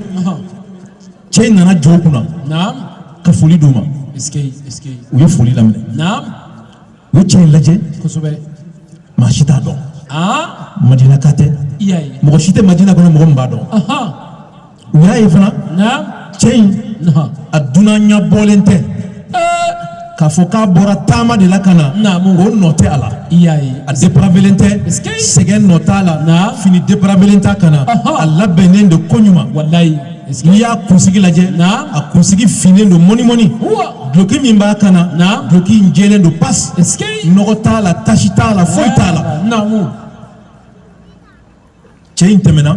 Cɛ in nana jɔ u kunna ka foli d'u ma. U ye foli laminɛ. U ye cɛ in lajɛ, maa si t'a dɔn, Madinaka tɛ, mɔgɔ si tɛ Madina kɔnɔ mɔgɔ min b'a dɔn. U y'a ye fana, cɛ in a dunan ɲɛbɔlen tɛ, k'a fɔ k'a bɔra taama de la ka na, o nɔ tɛ a la. A dépravelen tɛ, sɛgɛn nɔ t'a la, fini dépravelen t'a ka na, a labɛnnen de koɲuman. Walayi. N'i y'a kunsigi lajɛ, a kunsigi finnen don mɔni mɔni. Duloki min b'a kan na, duloki in jɛlen don pas, nɔgɔ t'a la, tasi t'a la, foyi t'a la. Cɛ in tɛmɛna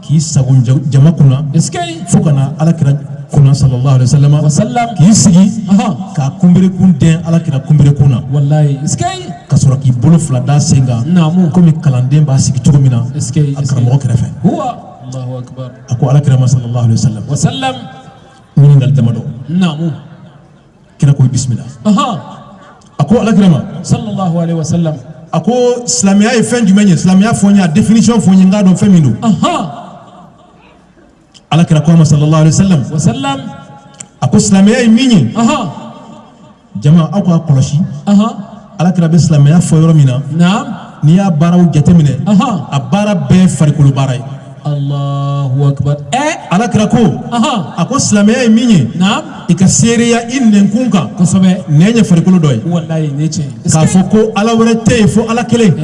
k'i sago jama kunna fo ka na Alakira kunna sallallahu alaihi wasallam, k'i sigi k'a kunberekun dɛn Alakira kunberekun na, ka sɔrɔ k'i bolo fila da sen kan komi kalanden b'a sigi cogo min na a karamɔgɔ kɛrɛfɛ. A ko Alakira ma sallallahu alaihi wasallam, ɲininkali damadɔ. Kira ko bisimila. A ko Alakira ma sallallahu alaihi wasallam, a ko silamɛya ye fɛn jumɛn ye? Silamɛya fɔ n ye, a définition fɔ n ye, n k'a dɔn fɛn min don. Alakira ko a ma sallallahu alaihi wasallam, a ko silamɛya ye min ye, jama aw k'a kɔlɔsi, Alakira bɛ silamɛya fɔ yɔrɔ min na, n'i y'a baaraw jateminɛ, a baara bɛɛ ye farikolo baara ye. Allahu akbar. Alakira ko, a ko silamɛya ye min ye, i ka seereya i nɛnkun kan. Kosɛbɛ. Nɛn ye farikolo dɔ ye. Walayi, nin ye tiɲɛ ye. K'a fɔ ko Ala wɛrɛ tɛ yen fo Ala kelen,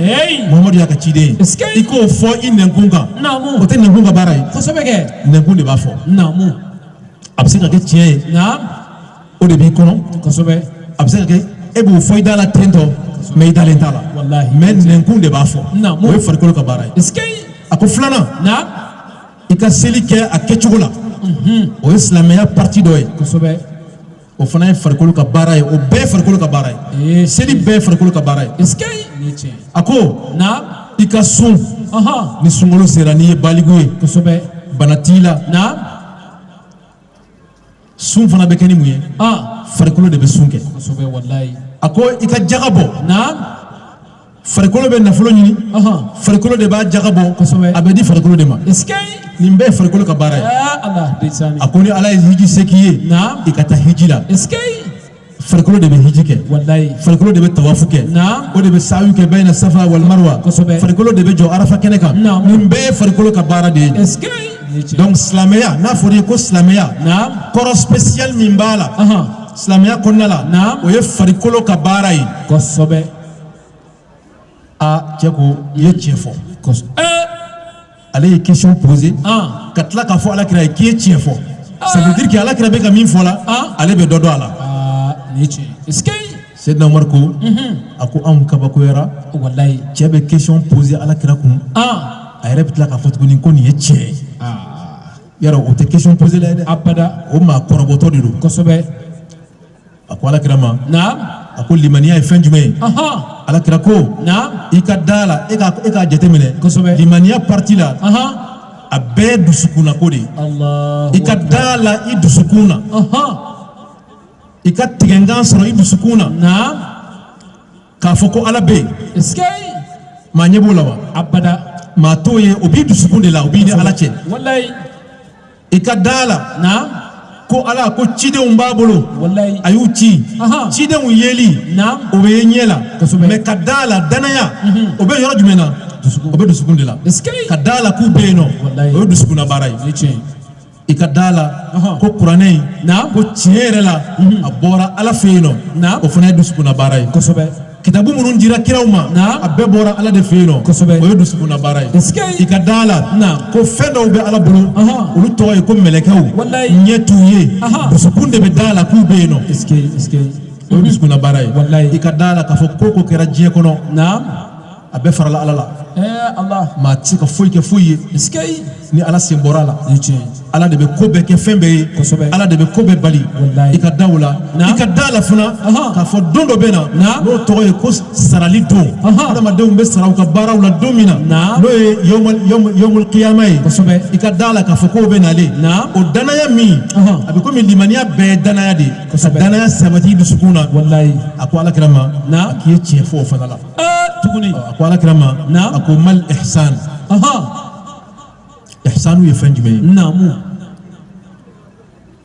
Muhamadu y'a ka ciden ye, i k'o fɔ i nɛnkun kan, o tɛ nɛnkun ka baara ye. Kosɛbɛ kɛ. Nɛnkun de b'a fɔ. A bɛ se ka kɛ tiɲɛ ye, o de b'i kɔnɔ. Kosɛbɛ. A bɛ se ka kɛ e b'o fɔ i da la ten tɔ, mais i dalen t'a la. Mais nɛnkun de b'a fɔ. O ye farikolo ka baara ye. A ko filanan, i ka seli kɛ a kɛcogo la, o ye silamɛya partie dɔ ye. Kosɛbɛ. O fana ye farikolo ka baara ye. O bɛɛ ye farikolo ka baara ye. Seli bɛɛ ye farikolo ka baara ye. A ko i ka sun, ni sunkalo sera, n'i ye baliku ye, kosɛbɛ, bana t'i la, sun fana bɛ kɛ ni mun ye? Farikolo de bɛ sun kɛ. Kosɛbɛ, walayi. A ko i ka jaga bɔ. Farikolo bɛ nafolo ɲini, farikolo de b'a jaga bɔ, a bɛ di farikolo de ma. Nin bɛɛ ye farikolo ka baara ye. A ko ni Ala ye hiji se k'i ye, i ka taa hiji la. Farikolo de bɛ hiji kɛ, farikolo de bɛ tawafu kɛ, o de bɛ saayu kɛ bayina safa wal marwa, farikolo de bɛ jɔ arafa kɛnɛ kan. Nin bɛɛ ye farikolo ka baara de ye. Donc silamɛya, n'a fɔra i ye ko silamɛya, kɔrɔ spécial min b'a la silamɛya kɔnɔna la, o ye farikolo ka baara ye. Kosɛbɛ. A cɛ ko i ye tiɲɛ fɔ. Ale ye question posée ka tila k'a fɔ Alakira ye k'i ye tiɲɛ fɔ. Ça veut dire que Alakira bɛ ka min fɔ la, ale bɛ dɔ dɔn a la. Nin ye tiɲɛ ye. Seydina Umar ko, a ko anw kabakoyara. Walayi. Cɛ bɛ question posée Alakira kun, a yɛrɛ bɛ tila k'a fɔ tuguni ko nin ye tiɲɛ ye. Yarɔ, o tɛ question posée la ye dɛ. Abada. O maa kɔrɔbɔtɔ de don. Kosɛbɛ. A ko Alakira ma, a ko limaniya ye fɛn jumɛn ye? Alakira ko, i ka da la, e k'a jateminɛ. Kosɛbɛ. Limaniya partie la, a bɛɛ ye dusukunnako de ye. I ka da la i dusukun na, i ka tigɛnkan sɔrɔ i dusukun na k'a fɔ ko Ala bɛ yen. Maa ɲɛ b'o la wa? Abada. Maa t'o ye, o b'i dusukun de la, o b'i ni Ala cɛ. Walayi. I ka da la ko Ala ko cidenw b'a bolo, a y'u ci, cidenw yeli o bɛ ye ɲɛ la, mais ka da la danaya o bɛ yɔrɔ jumɛn na? O bɛ dusukun de la. Ka da la k'u bɛ yen nɔ, o ye dusukunna baara ye. I ka da la ko kuranɛ in, ko tiɲɛ yɛrɛ la a bɔra Ala fɛ yen nɔ, o fana ye dusukunna baara ye. Kosɛbɛ. Kitabu minnu dira kiraw ma, a bɛɛ bɔra Ala de fɛ yen nɔ, o ye dusukunna baara ye. I ka da la ko fɛn dɔw bɛ Ala bolo, olu tɔgɔ ye ko mɛlɛkɛw, ɲɛ t'u ye, dusukun de bɛ da la k'u bɛ yen nɔ, o ye dusukunna baara ye. I ka da la k'a fɔ ko ko kɛra diɲɛ kɔnɔ, a bɛɛ farala Ala la. Maa tɛ se ka foyi kɛ foyi ye ni Ala sen bɔra a la. Ala de bɛ ko bɛɛ kɛ fɛn bɛɛ ye, Ala de bɛ ko bɛɛ bali. I ka da o la. I ka da la fana k'a fɔ don dɔ bɛ na, n'o tɔgɔ ye ko sarali don. Adamadenw bɛ sara u ka baaraw la don min na, n'o ye yawmul kiyama ye. I ka da la k'a fɔ k'o bɛ nalen. O danaya min, a bɛ komi limaniya bɛɛ ye danaya de ye. Ka danaya sabati i dusukun na. A ko Alakira ma, k'i ye tiɲɛ fɔ o fana la. Tuguni. A ko Alakira ma, a ko mal ihsan. Ihsanu ye fɛn jumɛn ye?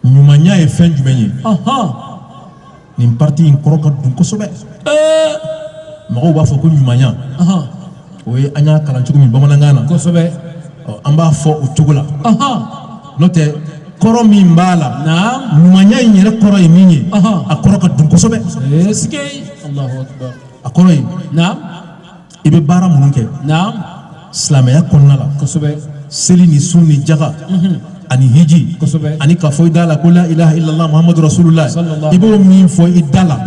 Ɲumanya ye fɛn jumɛn ye? Nin partie in kɔrɔ ka dun kosɛbɛ. Mɔgɔw b'a fɔ ko ɲumanya, o ye an y'a kalan cogo min bamanankan na. Kosɛbɛ. An b'a fɔ o cogo la. N'o tɛ, kɔrɔ min b'a la, ɲumanya in yɛrɛ kɔrɔ ye min ye, a kɔrɔ ka dun kosɛbɛ. A kɔrɔ ye, i bɛ baara minnu kɛ silamɛya kɔnɔna la, Kosɛbɛ. Seli ni sun ni jaga. Ani hiji. Kosɛbɛ. Ani k'a fɔ i da la ko la ilaha illallah muhammadu rasulullah. Sallallahu. I b'o min fɔ i da la,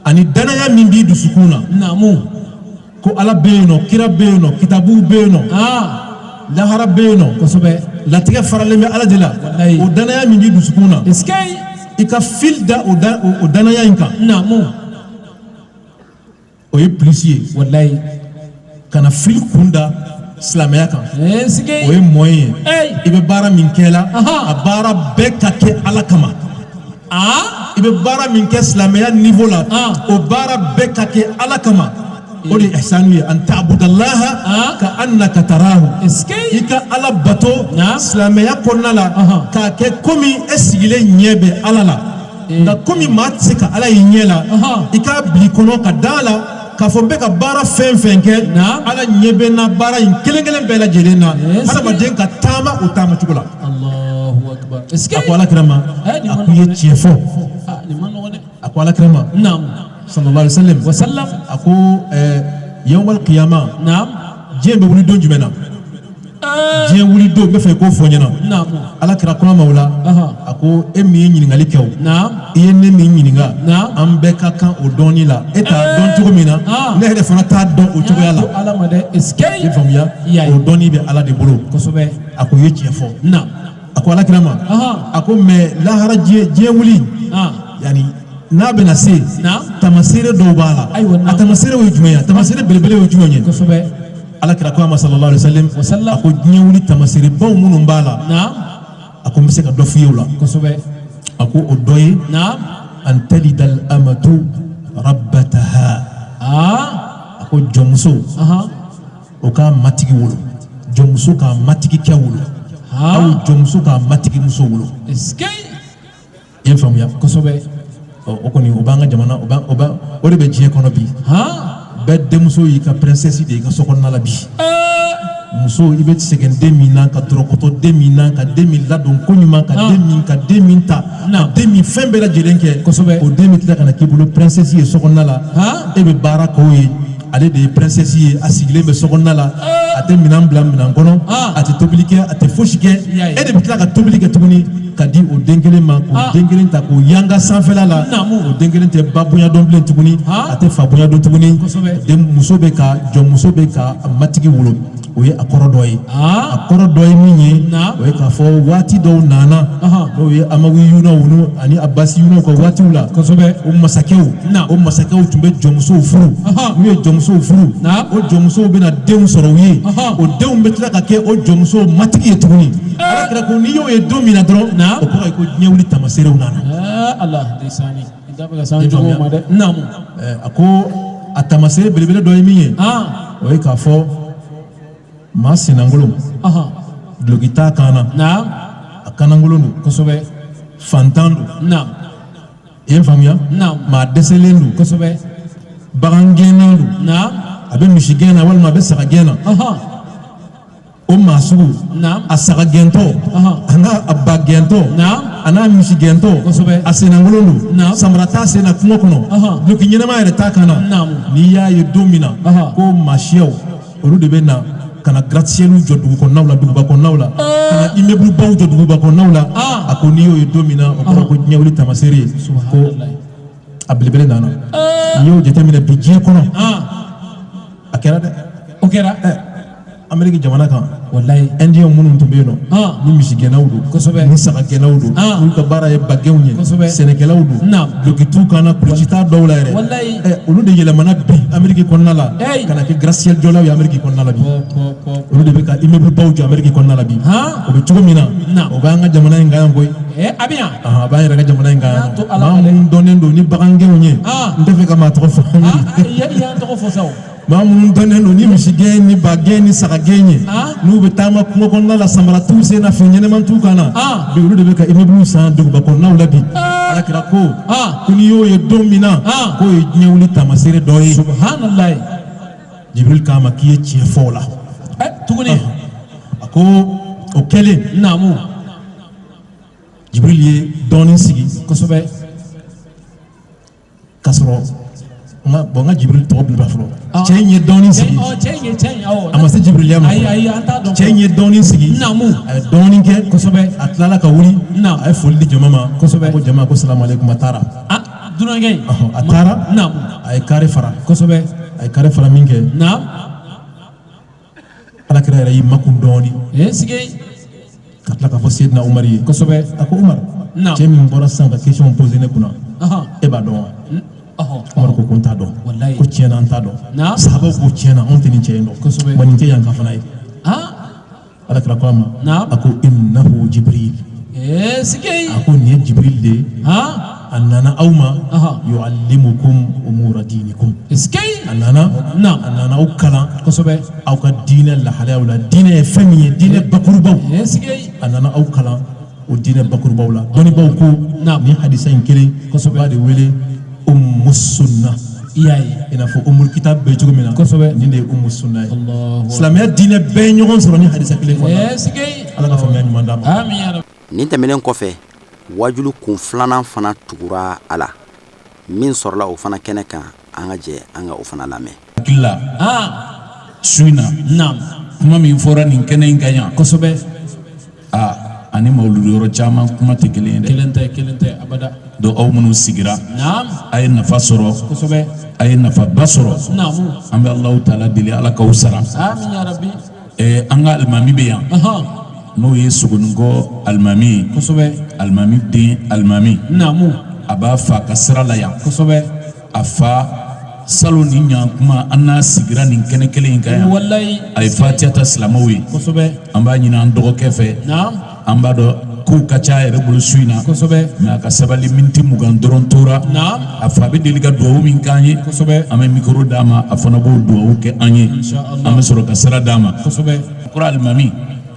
ani danaya min b'i dusukun na ko Ala bɛ yen nɔ, kira bɛ yen nɔ, kitabuw bɛ yen nɔ, lahara bɛ yen nɔ, latigɛ faralen bɛ Ala de la. Walayi. O danaya min b'i dusukun na, Est-ce que i ka fil da o da o o danaya in kan, o ye plus ye. Walayi. Ka na fil kun da silamɛya kan, Est-ce que o ye moins ye. Hey. I bɛ baara min kɛ la, Ahan. a baara bɛɛ ka kɛ Ala kama. I bɛ baara min kɛ silamɛya niveau la, o baara bɛɛ ka kɛ Ala kama, o de ye ihsanu ye, an ta'budallaha ka annaka tarahu. Est-ce que I ka Ala bato Naam. silamɛya kɔnɔna la Ahan. k'a kɛ komi e sigilen ɲɛ bɛ Ala la. Nka komi maa tɛ se ka Ala ye ɲɛ la, Ahan. i k'a bil'i kɔnɔ ka da la k'a fɔ n bɛ ka baara fɛn fɛn kɛ, Naam. Ala ɲɛ bɛ n na baara in kelen kelen bɛɛ lajɛlen na. Est-ce que Hadamaden ka taama o taama cogo la. Allahu akbar. Est-ce que A ko Ala kira ma, Eh, nin a ma ko i ye nɔgɔn dɛ. tiɲɛ fɔ. Ah, nin ma nɔgɔn dɛ. A ko Ala kira ma, sallallahu alaihi wasallam, Wasallam. A ko yawmal qiyama, Naam. diɲɛ bɛ wuli don jumɛn na? Diɲɛ wuli don, n bɛ fɛ i k'o fɔ n ɲɛna. Ala kira kuma ma o la, Ahan. a ko e min ye ɲininkali kɛ o, i ye ne min ɲininka, Naam. an bɛɛ ka kan o dɔnni la. E t'a dɔn cogo min na, Ah. ne yɛrɛ fana t'a dɔn o cogoya la. To Ala ma dɛ. Est-ce que I faamuya? I y'a ye. O dɔnni bɛ Ala de bolo. Kosɛbɛ. A ko i ye tiɲɛ fɔ. A ko Ala kira ma, Ahan. a ko mais lahara diɲɛ wuli, yani n'a bɛna se, Naam. tamaseere dɔw b'a la. Ayiwa, naam. A tamaseere ye jumɛn ye? A tamaseere belebele ye jumɛn ye? Kosɛbɛ. Ala kira ko a ma, sallallahu alaihi wasallam, Wasallam. a ko diɲɛ wuli tamaseerebaw minnu b'a la, a ko n bɛ se ka dɔ f'i ye o la. Kosɛbɛ. A ko o dɔ ye an talida al amatu rabbataha. A ko jɔnmuso, Ahan. o k'a matigi wolo, jɔnmuso k'a matigikɛ wolo, aw jɔnmuso k'a matigimuso wolo. Est-ce que I ye faamuya? Kosɛbɛ. Ɔ, o kɔni o b'an ka jamana, o b'an o b'an o de bɛ diɲɛ kɔnɔ bi. Bɛɛ denmuso y'i ka princesse de ye i ka so kɔnɔna la bi. Muso, i bɛ sɛgɛn den min na, ka dɔrɔkɔtɔ den min na, ka den min ladon ko ɲuman, ka den min ka den min ta, ka den min fɛn bɛɛ lajɛlen kɛ. Kosɛbɛ. O den bɛ tila ka na k'i bolo princesse ye so kɔnɔna la. E bɛ baara k'o ye, ale de ye princesse ye, a sigilen bɛ so kɔnɔna la, a tɛ minɛn bila minɛn kɔnɔ, a tɛ tobili kɛ, a tɛ fosi kɛ. I y'a ye. E de bɛ tila ka tobili kɛ tuguni ka di o den kelen ma, k'o Ah. den kelen ta k'o yanga sanfɛla la. Naamu. O den kelen tɛ ba bonya dɔn bilen tuguni, Ah. a tɛ fa bonya dɔn tuguni. Kosɛbɛ. Den muso bɛ ka jɔnmuso bɛ ka a matigi wolo, o ye a kɔrɔ dɔ ye. Ah. A kɔrɔ dɔ ye min ye, Naam. o ye k'a fɔ waati dɔw nana, Ahan. n'o ye Amawiyunaw n'u ani Abasiyunaw ka waatiw la. Kosɛbɛ. O masakɛw, Naam. o masakɛw tun bɛ jɔnmusow furu. Ahan. N'u ye jɔnmusow furu, Naam. o jɔnmusow bɛna denw sɔrɔ u ye. Ahan. O denw bɛ tila ka kɛ o jɔnmusow matigi ye tuguni. Ala kira ko n'i y'o ye don min na dɔrɔn, Naam. o kɔrɔ ye ko diɲɛ wuli tamaseerew nana. Ah, Allah ndeysaan, i da bɛ ka s'an I juguw faamuya? ma dɛ. Naamu. A ko a tamaseere belebele dɔ ye min ye, o ye k'a fɔ maa sennankolon, Ahan. duloki t'a kan na, Naam. a kannankolon don, Kosɛbɛ. fantan don. Naam. I ye faamuya? Naam. Maa dɛsɛlen don. Kosɛbɛ. Bagan gɛnna don. Naam. A bɛ misi gɛn na walima a bɛ saga gɛn na. Ahan. O maa sugu, Naam. a saga gɛntɔ, Ahan. a n'a a ba gɛntɔ, Naam. a n'a misi gɛntɔ, Kosɛbɛ. a sennankolon don, Naam. samara t'a sen na kungo kɔnɔ, Ahan. duloki ɲɛnama yɛrɛ t'a kan na. Naamu. N'i y'a ye don min na Ahan. ko maasiyaw olu de bɛ na ka na gratte-ciel jɔ dugu kɔnɔnaw la, duguba kɔnɔnaw la, ka na immeuble baw jɔ duguba kɔnɔnaw la, Ah. a ko n'i y'o ye don min na, o kɔrɔ ko diɲɛ wuli tamaseere ye, ko Subhanallah. a belebele nana. N'i y'o jateminɛ bi diɲɛ kɔnɔ, Ah. a kɛra dɛ. O kɛra. Ameriki jamana kan, Walayi. Indien minnu tun bɛ yen nɔ, Ah. ni misigɛnnaw don, Kosɛbɛ. ni sagagɛnnaw don, Ah. n'u ka baara ye bagɛnw ye, Kosɛbɛ. sɛnɛkɛlaw don, Naam. duloki t'u kan na, kulusi t'a dɔw la yɛrɛ. Walayi. Olu de yɛlɛmana bi Ameriki kɔnɔna la Hey. ka na kɛ gratte-ciel jɔlaw ye Ameriki kɔnɔna la bi. Kɔ kɔ kɔ. Olu de bɛ ka immeuble baw jɔ Ameriki kɔnɔna la bi. Han. O bɛ cogo min na, Naam. o b'an ka jamana in kan yan koyi. A bɛ yan. Ahan, a b'an yɛrɛ ka jamana in kan yan N'a to nɔ. Ala Maa ma dɛ. minnu dɔnnen don ni bagangɛnw ye, Ah. n tɛ fɛ ka maa tɔgɔ fɔ. Ah, i y'an tɔgɔ fɔ sa o. Maa minnu dɔnnen don ni misigɛn ni bagɛn ni sagagɛn ye, Ah. n'u bɛ taama kungo kɔnɔna la, samara t'u sen na, fini ɲɛnama t'u kan na, Ah. bi olu de bɛ ka immeuble san duguba kɔnɔnaw la bi. Ala kira ko Ah. ko n'i y'o ye don min na, Ah. k'o ye diɲɛ wuli tamaseere dɔ ye. Subhanallah. Jibril k'a ma k'i ye tiɲɛ fɔ o la. Tuguni. A ko o kɛlen, Naamu. Jibril ye dɔɔnin sigi Kosɛbɛ. k'a sɔrɔ Nka bon n ka Jibril tɔgɔ bila fɔlɔ. Cɛ in ye dɔɔnin sigi. Cɛ in ye cɛ in, awɔ. A ma se Jibriliya ma. Ayi, ayi, an t'a dɔn. Cɛ in ye dɔɔnin sigi. Naamu. A ye dɔɔnin kɛ. Kosɛbɛ. A tilala ka wuli. Naamu. A ye foli di jama ma. Kosɛbɛ. A ko jama ko salamu aleykum, a taara. Ah, dunankɛ in. Ɔhɔn, a taara. Naamu. A ye kare fara. Kosɛbɛ. A ye kare fara min kɛ. Naamu. Alakira yɛrɛ y'i makun dɔɔnin. Ee, sigi. Ka tila k'a fɔ Seydina Umar ye. Kosɛbɛ. A ko Umar. Naamu. Cɛ min bɔra sisan ka question poser ne kunna. Ɔhɔn. E b'a dɔn wa? Ɔhɔn. Umar ko n t'a dɔn. Walayi. Ko tiɲɛ na an t'a dɔn. Naamu. Sahabaw ko tiɲɛ na anw tɛ nin cɛ in dɔn. Kosɛbɛ. Wa nin tɛ yan ka fana ye. Ah. Alakira ko a ma. Naamu. A ko innahu Jibril. Ee, sigi. A ko nin ye Jibril de ye. Han. A nana aw ma. Ɔhɔn. Yuallimukum umura dinikum. Sigi. A nana. Naamu. A nana aw kalan. Kosɛbɛ. Aw ka diinɛ lahalayaw la. Diinɛ ye fɛn min ye, diinɛ bakurubaw. Ee, sigi. A nana aw kalan o diinɛ bakurubaw la. Dɔnnibaw ko. Naamu. Nin hadisa in kelen. Kosɛbɛ. U b'a de wele ummu sunna. I y'a ye. I n'a fɔ umul kitab bɛ cogo min na. Kosɛbɛ. Nin de ye ummu sunna ye. Allahu Silamɛya diinɛ bɛɛ ye ɲɔgɔn sɔrɔ ni hadisa kelen kɔnɔna la. Ee, sigi. Ala ka faamuya ɲuman d'an ma. Amin ya rabbi. Nin tɛmɛnen kɔfɛ, wajulu kun filanan fana tugura a la min sɔrɔla o fana kɛnɛ kan. An ka jɛ an ka o fana lamɛn. Hakili la, Ah. su in na, Naamu. kuma min fɔra nin kɛnɛ in kan yan, Kosɛbɛ. aa, ani mawuludu yɔrɔ caman kuma tɛ kelen ye dɛ. Kelen tɛ, kelen tɛ abada. Donc aw minnu sigira, Naamu. a ye nafa sɔrɔ. Kosɛbɛ. A ye nafaba sɔrɔ. Naamu. An bɛ Alahu taala deli, Ala k'aw sara. Amin ya rabbi. An ka alimami bɛ yan. Ɔhɔn. N'o ye Sogonikɔ alimami ye. Kosɛbɛ. Alimami den alimami. Naamu. A b'a fa ka sira la yan. Kosɛbɛ. A fa salon ni ɲankuma an n'a sigira nin kɛnɛ kelen in kan yan. Walayi. A ye fatiya ta silamɛw ye. Kosɛbɛ. An b'a ɲini an dɔgɔkɛ fɛ. Naamu. An b'a dɔn kow ka ca a yɛrɛ bolo su in na. Kosɛbɛ. Mais a ka sabali, miniti 20 dɔrɔn tora. Naamu. A fa bɛ deli ka dugawu min k'an ye. Kosɛbɛ. An bɛ micro d'a ma, a fana b'o dugawu kɛ an ye. Inshallah. An bɛ sɔrɔ ka sira d'a ma. Kosɛbɛ. Kura alimami,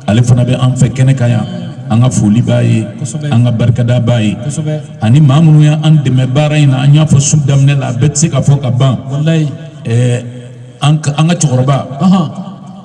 ale fana bɛ an fɛ kɛnɛ kan yan. An ka foli b'a ye. Kosɛbɛ. An ka barikada b'a ye. Kosɛbɛ. Ani maa minnu y'an dɛmɛ baara in na, an y'a fɔ su daminɛ la, a bɛɛ tɛ se ka fɔ ka ban. Walayi. An ka cɛkɔrɔba. Ɔhɔn.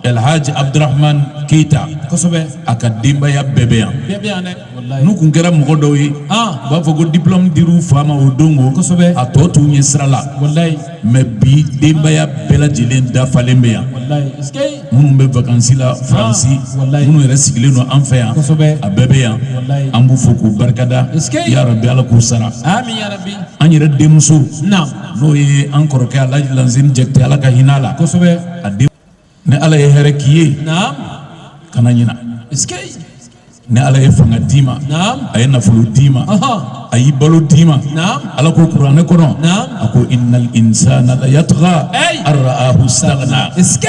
Elhaji Abdurahman Keita. Kosɛbɛ. A ka denbaya bɛɛ bɛ yan. Bɛɛ bɛ yan dɛ. Walayi. N'u kun kɛra mɔgɔ dɔw ye, Ah. u b'a fɔ ko diplôme dir'u fa ma o don ko. Kosɛbɛ. A tɔ t'u ɲɛ sira la. Walayi. Mais bi denbaya bɛɛ lajɛlen dafalen bɛ yan. Walayi. Est-ce que. Minnu bɛ vacances la Faransi, walayi. minnu yɛrɛ sigilen don an fɛ yan, Kosɛbɛ. a bɛɛ bɛ yan. Walayi. An b'u fo k'u barikada. Est-ce que. Ya Rabbi, Ala k'u sara. Amin ya rabbi. An yɛrɛ denmuso, Naam. n'o ye an kɔrɔkɛ Alhaji Lanseni Jakite, Ala ka hinɛ a la. Kosɛbɛ. A den ni Ala ye hɛrɛ k'i ye, Naam. kana ɲina. Est-ce que. Ni Ala ye fanga d'i ma, Naam. a ye nafolo d'i ma, Ɔhɔn. a y'i balo d'i ma. Naam. Ala ko kuranɛ kɔnɔ, Naam. a ko innal insana la yatgha Hey. an ra'ahu staghna. Est-ce que.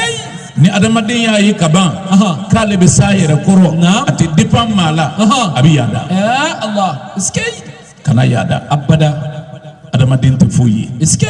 Ni adamaden y'a ye kaban Ɔhɔn. k'ale bɛ s'a yɛrɛ kɔrɔ, Naam. a tɛ dépend maa la, Ɔhɔn. a bɛ yaada. Eh Allah. Est-ce que. Kana yaada. Abada. Adamaden tɛ foyi ye. Est-ce que.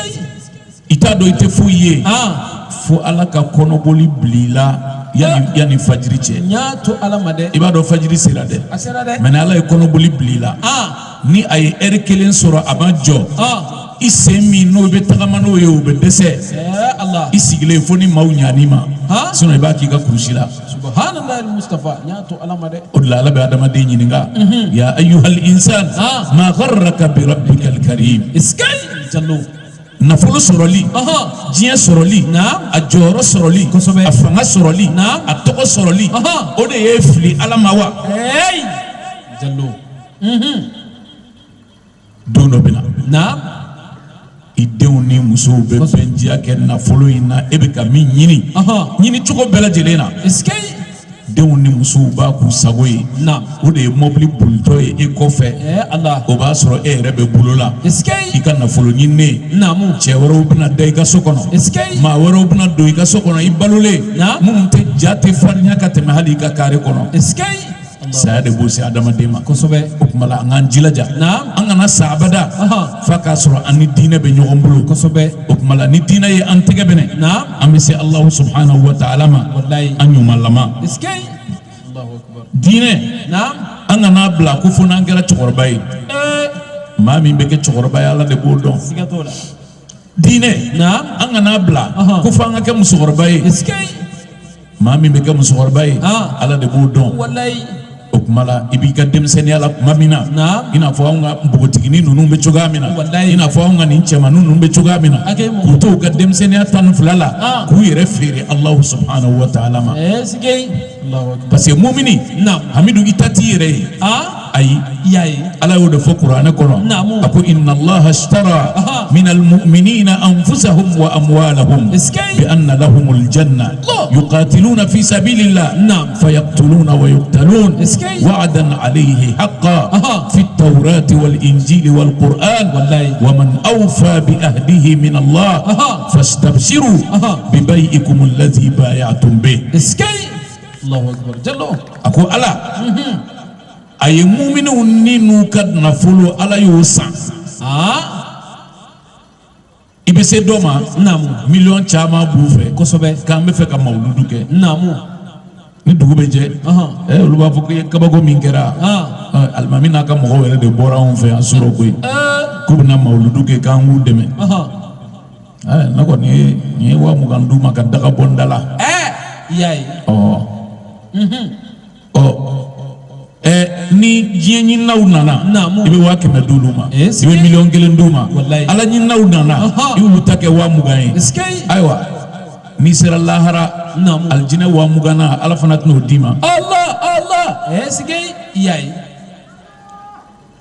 I t'a dɔn i tɛ foyi ye. Ah. Fo Ala ka kɔnɔboli bila i la yanni fajiri cɛ. N y'a to Ala ma dɛ. I b'a dɔn fajiri sera dɛ. A sera dɛ. Mais ni Ala ye kɔnɔboli bila i la. Ah. Ni a ye ɛri kelen sɔrɔ a ma jɔ. Ah. I sen min n'o bɛ tagama n'o ye, o bɛ dɛsɛ. Eh Allah. I sigilen fo ni maaw ɲan'i ma. Han? Sinon i b'a k'i ka kurusi la. Subhanallah Mustafa. N y'a to Ala ma dɛ. O de la Ala bɛ adamaden ɲininka. Ya ayyuhal insan. Ah. Ma gharraka bi rabbikal karim. Est-ce que. Jallo. Nafolo sɔrɔli. Ɔhɔn. Diɲɛ sɔrɔli. Naam. A jɔyɔrɔ sɔrɔli. Kosɛbɛ. A fanga sɔrɔli. Naam. A tɔgɔ sɔrɔli. Ɔhɔn. O de ye fili Ala ma wa. Hey. Jallo. Don dɔ bɛ na. Naam. I denw ni musow bɛ bɛndiya kɛ nafolo in na, e bɛ ka min ɲini. Ɔhɔn. Ɲini cogo bɛɛ lajɛlen na. Est-ce que. Denw ni musow b'a k'u sago ye. Naam. O de ye mɔbili bolitɔ ye e kɔfɛ. Eh Allah. O b'a sɔrɔ e yɛrɛ bɛ bolo la. Est-ce que. I ka nafolo ɲininen. Naamu. Cɛ wɛrɛw bɛna da i ka so kɔnɔ. Est-ce que. Maa wɛrɛw bɛna don i ka so kɔnɔ i balolen. Naam. Minnu tɛ ja tɛ farinya ka tɛmɛ hali i ka kare kɔnɔ. Est-ce que. Saya de b'o se adamaden ma. Kosɛbɛ. O tuma la an k'an jilaja. Naam. An kana sa abada. Ɔhɔn. F'a k'a sɔrɔ an ni diinɛ bɛ ɲɔgɔn bolo. Kosɛbɛ. O tuma la ni diinɛ ye an tɛgɛ minɛ. Naam. An bɛ se Alahu subhanahu wa ta'ala ma. Walayi. An ɲumanlama. Est-ce que. Allahu akbar. Diinɛ. Naam. An kana bila ko fo n'an kɛra cɛkɔrɔba ye. Eh. Maa min bɛ kɛ cɛkɔrɔba ye, Ala de b'o dɔn. Siga t'o la. Diinɛ. Naam. An kana bila Ɔhɔn. ko fo an ka kɛ musokɔrɔba ye. Est-ce que. Maa min bɛ kɛ musokɔrɔba ye, Ah. Ala de b'o dɔn. Walayi. O tuma la i b'i ka denmisɛnninya la tuma min na i n'a fɔ anw ka npogotiginin ninnu bɛ cogoya min na i n'a fɔ anw ka nin cɛmannin ninnu bɛ cogoya min na k'u to u ka denmisɛnninya 12 la Ah. k'u yɛrɛ feere Alahu subahanahu wa taala ma parce que mumini Hamidu i ta t'i yɛrɛ ye ayi Ala y'o de fɔ kuranɛ kɔnɔ a ko inna Allaha ashtara min almu'minina anfusahum wa amwalahum bi anna lahumul janna yuqatiluna fi sabilillah fayaqtuluna wa yuqtalun wa'dan alayhi haqqan fi at-tawrati wal injili wal qur'an wa man awfa bi ahdihi min Allah fastabshiru bi bay'ikum alladhi bay'atum bih. Allahu akbar Jallo A ko Ala a ye muminw ni n'u ka nafolo Ala y'o san. I bɛ se dɔ ma miliyɔn caman b'u fɛ kosɛbɛ k'an bɛ fɛ ka mawuludu kɛ naamu ni dugu bɛ jɛ olu b'a fɔ ko kabako min kɛra alimami n'a ka mɔgɔw yɛrɛ de bɔra anw fɛ yan surɔ koyi k'u bɛna mawuludu kɛ k'an k'u dɛmɛ ne kɔni ye nin ye 20,000 d'u ma ka daga bɔ n da la i y'a ye ɔ ɔ ni diɲɛ ɲininaw nana i bɛ 100,000 d'olu ma i bɛ 1,1 million d'u ma ala ɲininaw nana i y'olu ta kɛ 20,000 ye ayiwa n'i sera lahara alijinɛ 20,000 na ala fana tɛn'o d'i ma Allah Allah i y'a ye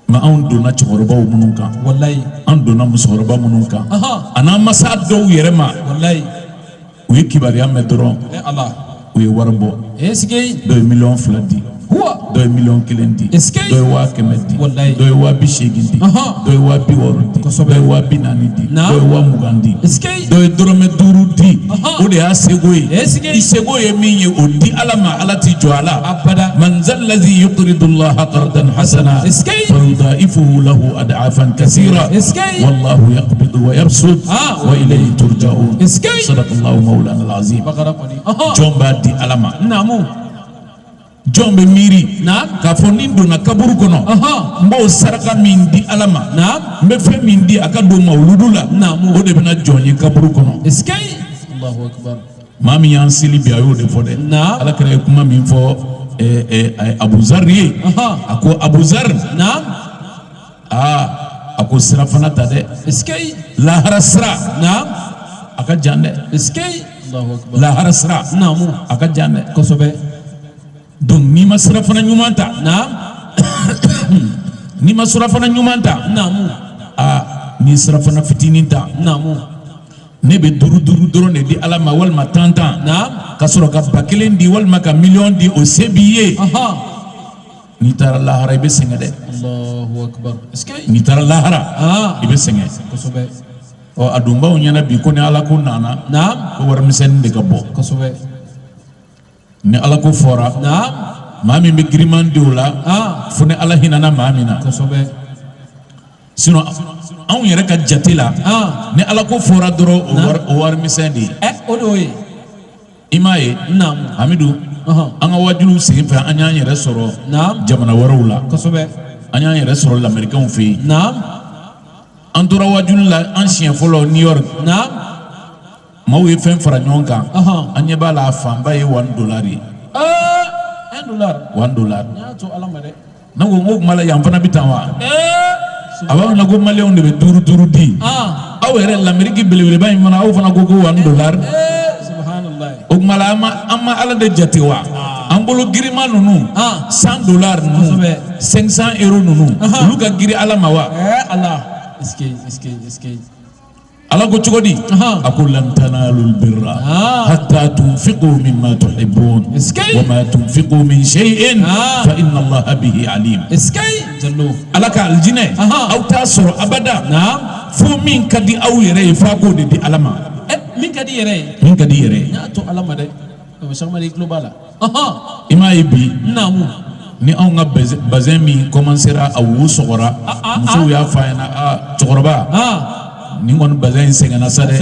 nka anw donna cɛkɔrɔbaw minnu kan walayi an donna musokɔrɔba minnu kan a n'an masa dɔw yɛrɛ ma walayi u ye kibaruya mɛn dɔrɔn u ye wari bɔ dɔ ye 2 miliyɔn di dɔ ye 1 miliyɔn di dɔ ye 100,000 di dɔ ye 80,000 di dɔ ye 60,000 di dɔ ye 40,000 di dɔ ye 20,000 di dɔ ye dɔrɔmɛ 5 di o de y'a seko ye i seko ye min ye o di ala ma ala t'i jɔ a la man zallazi yuqridu allaha qardan hasana fayudaifuhu lahu ad'afan kasira wallahu yaqbidu wa yabsut wa ilayhi turja'un sadaqallahu mawlana alazim. Jɔn b'a di ala ma? Jɔn bɛ miiri k'a fɔ ni n donna kaburu kɔnɔ n b'o saraka min di ala ma n bɛ fɛn min di a ka don mawuludu la o de bɛna jɔn ye kaburu kɔnɔ? Maa min y'an seli bi a y'o de fɔ dɛ. Ala kɛra ye kuma min fɔ Abuzari ye, a ko Abuzari, aa a ko sirafana ta dɛ, lahara sira a ka jan dɛ, lahara sira a ka jan dɛ kosɛbɛ. Donc n'i ma sirafana ɲuman ta, n'i ma sirafana ɲuman ta, aa n'i sirafana fitinin ta, ne bɛ duuru duuru dɔrɔn de di ala ma walima tan tan ka sɔrɔ ka 1000 di walima ka miliyɔn di, o se b'i ye, n'i taara lahara i bɛ sɛgɛn dɛ. N'i taara lahara i bɛ sɛgɛn. Ɔ a dunbaw ɲɛna bi ko ni ala ko nana ko warimisɛnnin de ka bɔ. Ni ala ko fɔra, maa min bɛ giriman di o la fo ni ala hinɛna maa min na. Sinon anw yɛrɛ ka jate la, ni ala ko fɔra dɔrɔn o warimisɛn de ye. O de y'o ye. I m'a ye Hamidu, an ka wajuliw sen fɛ an y'an yɛrɛ sɔrɔ jamana wɛrɛw la, an y'an yɛrɛ sɔrɔ lamɛrikɛnw fɛ yen. An tora wajuli la an siɲɛ fɔlɔ New York, maaw ye fɛn fara ɲɔgɔn kan, an ɲɛ b'a la a fanba ye $1 ye. $1. $1. N y'a to ala ma dɛ. Ne ko n ko kuma la yan fana bɛ tan wa? A b'aw ɲɛna ko maliyɛnw de bɛ duuru duuru di, aw yɛrɛ lamɛriki belebeleba in fana aw fana ko ko $1. O tuma la an ma ala de jate wa? An bolo giriman ninnu $100 ninnu, 500 euros ninnu, olu ka giri ala ma wa? Ala ko cogo di? A ko lan tanalul birra hatta tunfiqu mimma tuhibbun wa ma tunfiqu min shay'in fa inna allaha bihi alim. Ala ka alijinɛ aw t'a sɔrɔ abada fo min ka di aw yɛrɛ ye f'a k'o de di ala ma. Min ka di yɛrɛ ye. Min ka di yɛrɛ ye. N y'a to ala ma dɛ. Sɛki i tulo b'a la. I m'a ye bi ni anw ka bazin min commencera a wo sɔgɔra, musow y'a fɔ a ɲɛna aa cɛkɔrɔba nin kɔni bazin in sɛgɛnna sa dɛ,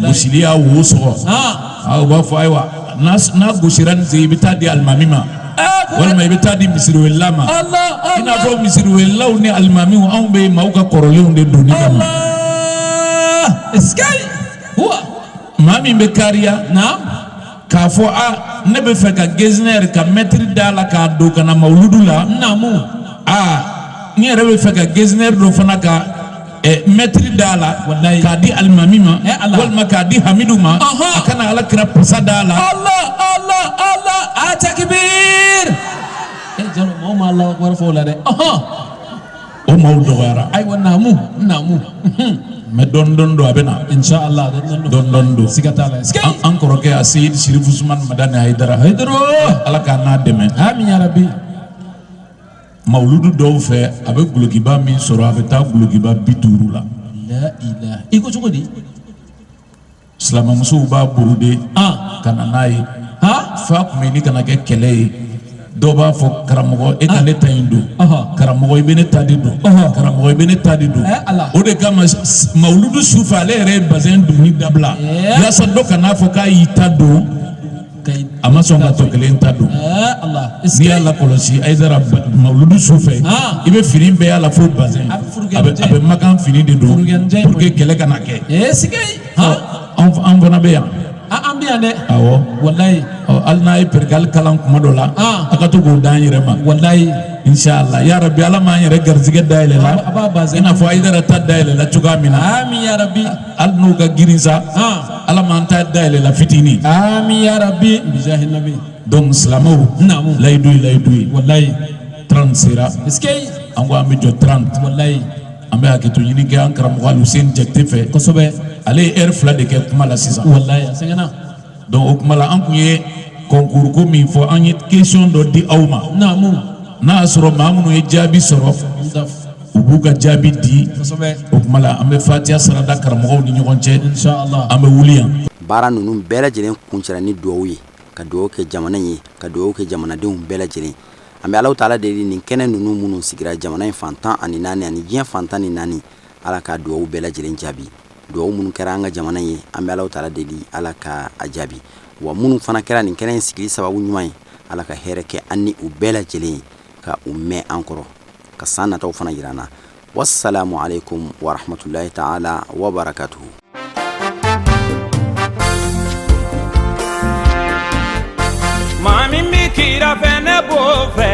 gosili y'a wo sɔgɔ. Aa u b'a fɔ ayiwa n'a gosira nin sen i bɛ taa di alimami ma walima i bɛ taa di misiriwelela ma. I n'a fɔ misiriwelelaw ni alimamiw anw bɛ maaw ka kɔrɔlenw de donni kama. Maa min bɛ kariya K'a fɔ a ne bɛ fɛ ka gezinɛri ka mɛtiri d'a la k'a don ka na mawuludu la. Naamu. Aa n yɛrɛ bɛ fɛ ka gezinɛri dɔ fana ka mɛtiri d'a la. Walayi. K'a di alimami ma. Eh, Ala. Walima k'a di Hamidu ma. Ɔhɔn. A kana ala kira pasa d'a la. Allah Allah Allah a takbir. Eh Jalo maaw ma Allahu akbar fɔ o la dɛ. Ɔhɔn. O maaw dɔgɔyara. Ayiwa naamu naamu. Mais dɔɔni dɔɔni don a bɛ na. Inshallah dɔɔni dɔɔni dɔɔni don. Siga t'a la. An kɔrɔkɛ a Seyidi Sirifu Usumani Madani Hayidara. Hayidara. Ala k'a n'a dɛmɛ. Amin ya rabbi. Mawuludu dɔw fɛ a bɛ gulokiba min sɔrɔ a bɛ taa gulokiba 50 la. La ilaha. I ko cogo di? Silamɛmusow b'a burude. Ka na n'a ye. Fa tun bɛ ni kana kɛ kɛlɛ ye. Dɔw b'a fɔ karamɔgɔ e ka ne ta in don. Karamɔgɔ i bɛ ne ta de don. Karamɔgɔ i bɛ ne ta de don. O de kama mawuludu su fɛ ale yɛrɛ ye bazɛn donni dabila. Yaasa dɔ kan'a fɔ k'a y'i ta don. A ma sɔn ka tɔ kelen ta don. N'i y'a lakɔlɔsi Ayidara mawuludu su fɛ i bɛ fini bɛɛ y'a la fo bazɛn. A bɛ makan fini de don pour que kɛlɛ kana kɛ. An fana bɛ yan. An bɛ yan dɛ. Awɔ. Walayi. Hali n'a ye perikali kalan kuma dɔ la. A ka to k'o d'an yɛrɛ ma. Walayi. Inshallah ya rabbi ala m'an yɛrɛ garijɛgɛ dayɛlɛ la. I n'a fɔ Ayidara ta dayɛlɛ la cogoya min na. Amin ya rabbi. Hali n'u ka girin sa. Ala m'an ta dayɛlɛ la fitinin. Amin ya rabbi. Bijahi nabi. Donc silamɛw. Naamu. Layidu ye layidu ye. Walayi. 30 sera. Est-ce que. An ko an bɛ jɔ 30. Walayi. An bɛ hakɛto ɲini kɛ an karamɔgɔ Aluseni Jakite fɛ. Kosɛbɛ. Ale ye heure 2 de kɛ kuma la sisan. Walayi a sɛgɛnna. Donc o kuma la an kun ye concours ko min fɔ an ye question dɔ di aw ma. Naamu. N'a y'a sɔrɔ maa minnu ye jaabi sɔrɔ. U b'u ka jaabi di. Kosɛbɛ. O kuma la an bɛ fatiya sarada karamɔgɔw ni ɲɔgɔn cɛ. Inshallah. An bɛ wuli yan. Baara ninnu bɛɛ lajɛlen kuncɛra ni dugawu ye, ka dugawu kɛ jamana in ye, ka dugawu kɛ jamanadenw bɛɛ lajɛlen. An bɛ Alahu taala deli nin kɛnɛ ninnu minnu sigira jamana in fan 14 ani diɲɛ fan 14, Ala ka dugawu bɛɛ lajɛlen jaabi. Dugawu minnu kɛra an ka jamana ye, an bɛ Alahu taala deli Ala ka a jaabi. Wa minnu fana kɛra nin kɛnɛ in sigili sababu ɲuman ye, Ala ka hɛrɛ kɛ an ni u bɛɛ lajɛlen ye, ka u mɛn an kɔrɔ, ka san nataw fana jira an na. Wassalamu alaikum warahmatullahi taala wabarakatuhu. Maa min bɛ kira fɛ ne b'o fɛ,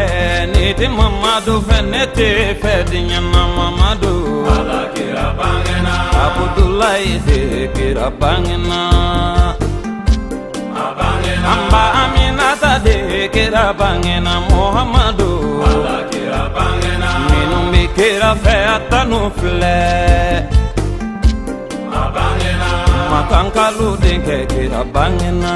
ne tɛ Mamadu fɛ ne tɛ fɛ diɲɛ na Mamadu. Ala kira bangena. Abudulayi de kira bangena. A bangena. An ba Aminata de kira bangena Muhamadu. Ala kira bangena. Minnu bɛ kira fɛ a tanu filɛ. A bangena. Makankalu denkɛ kira bangena.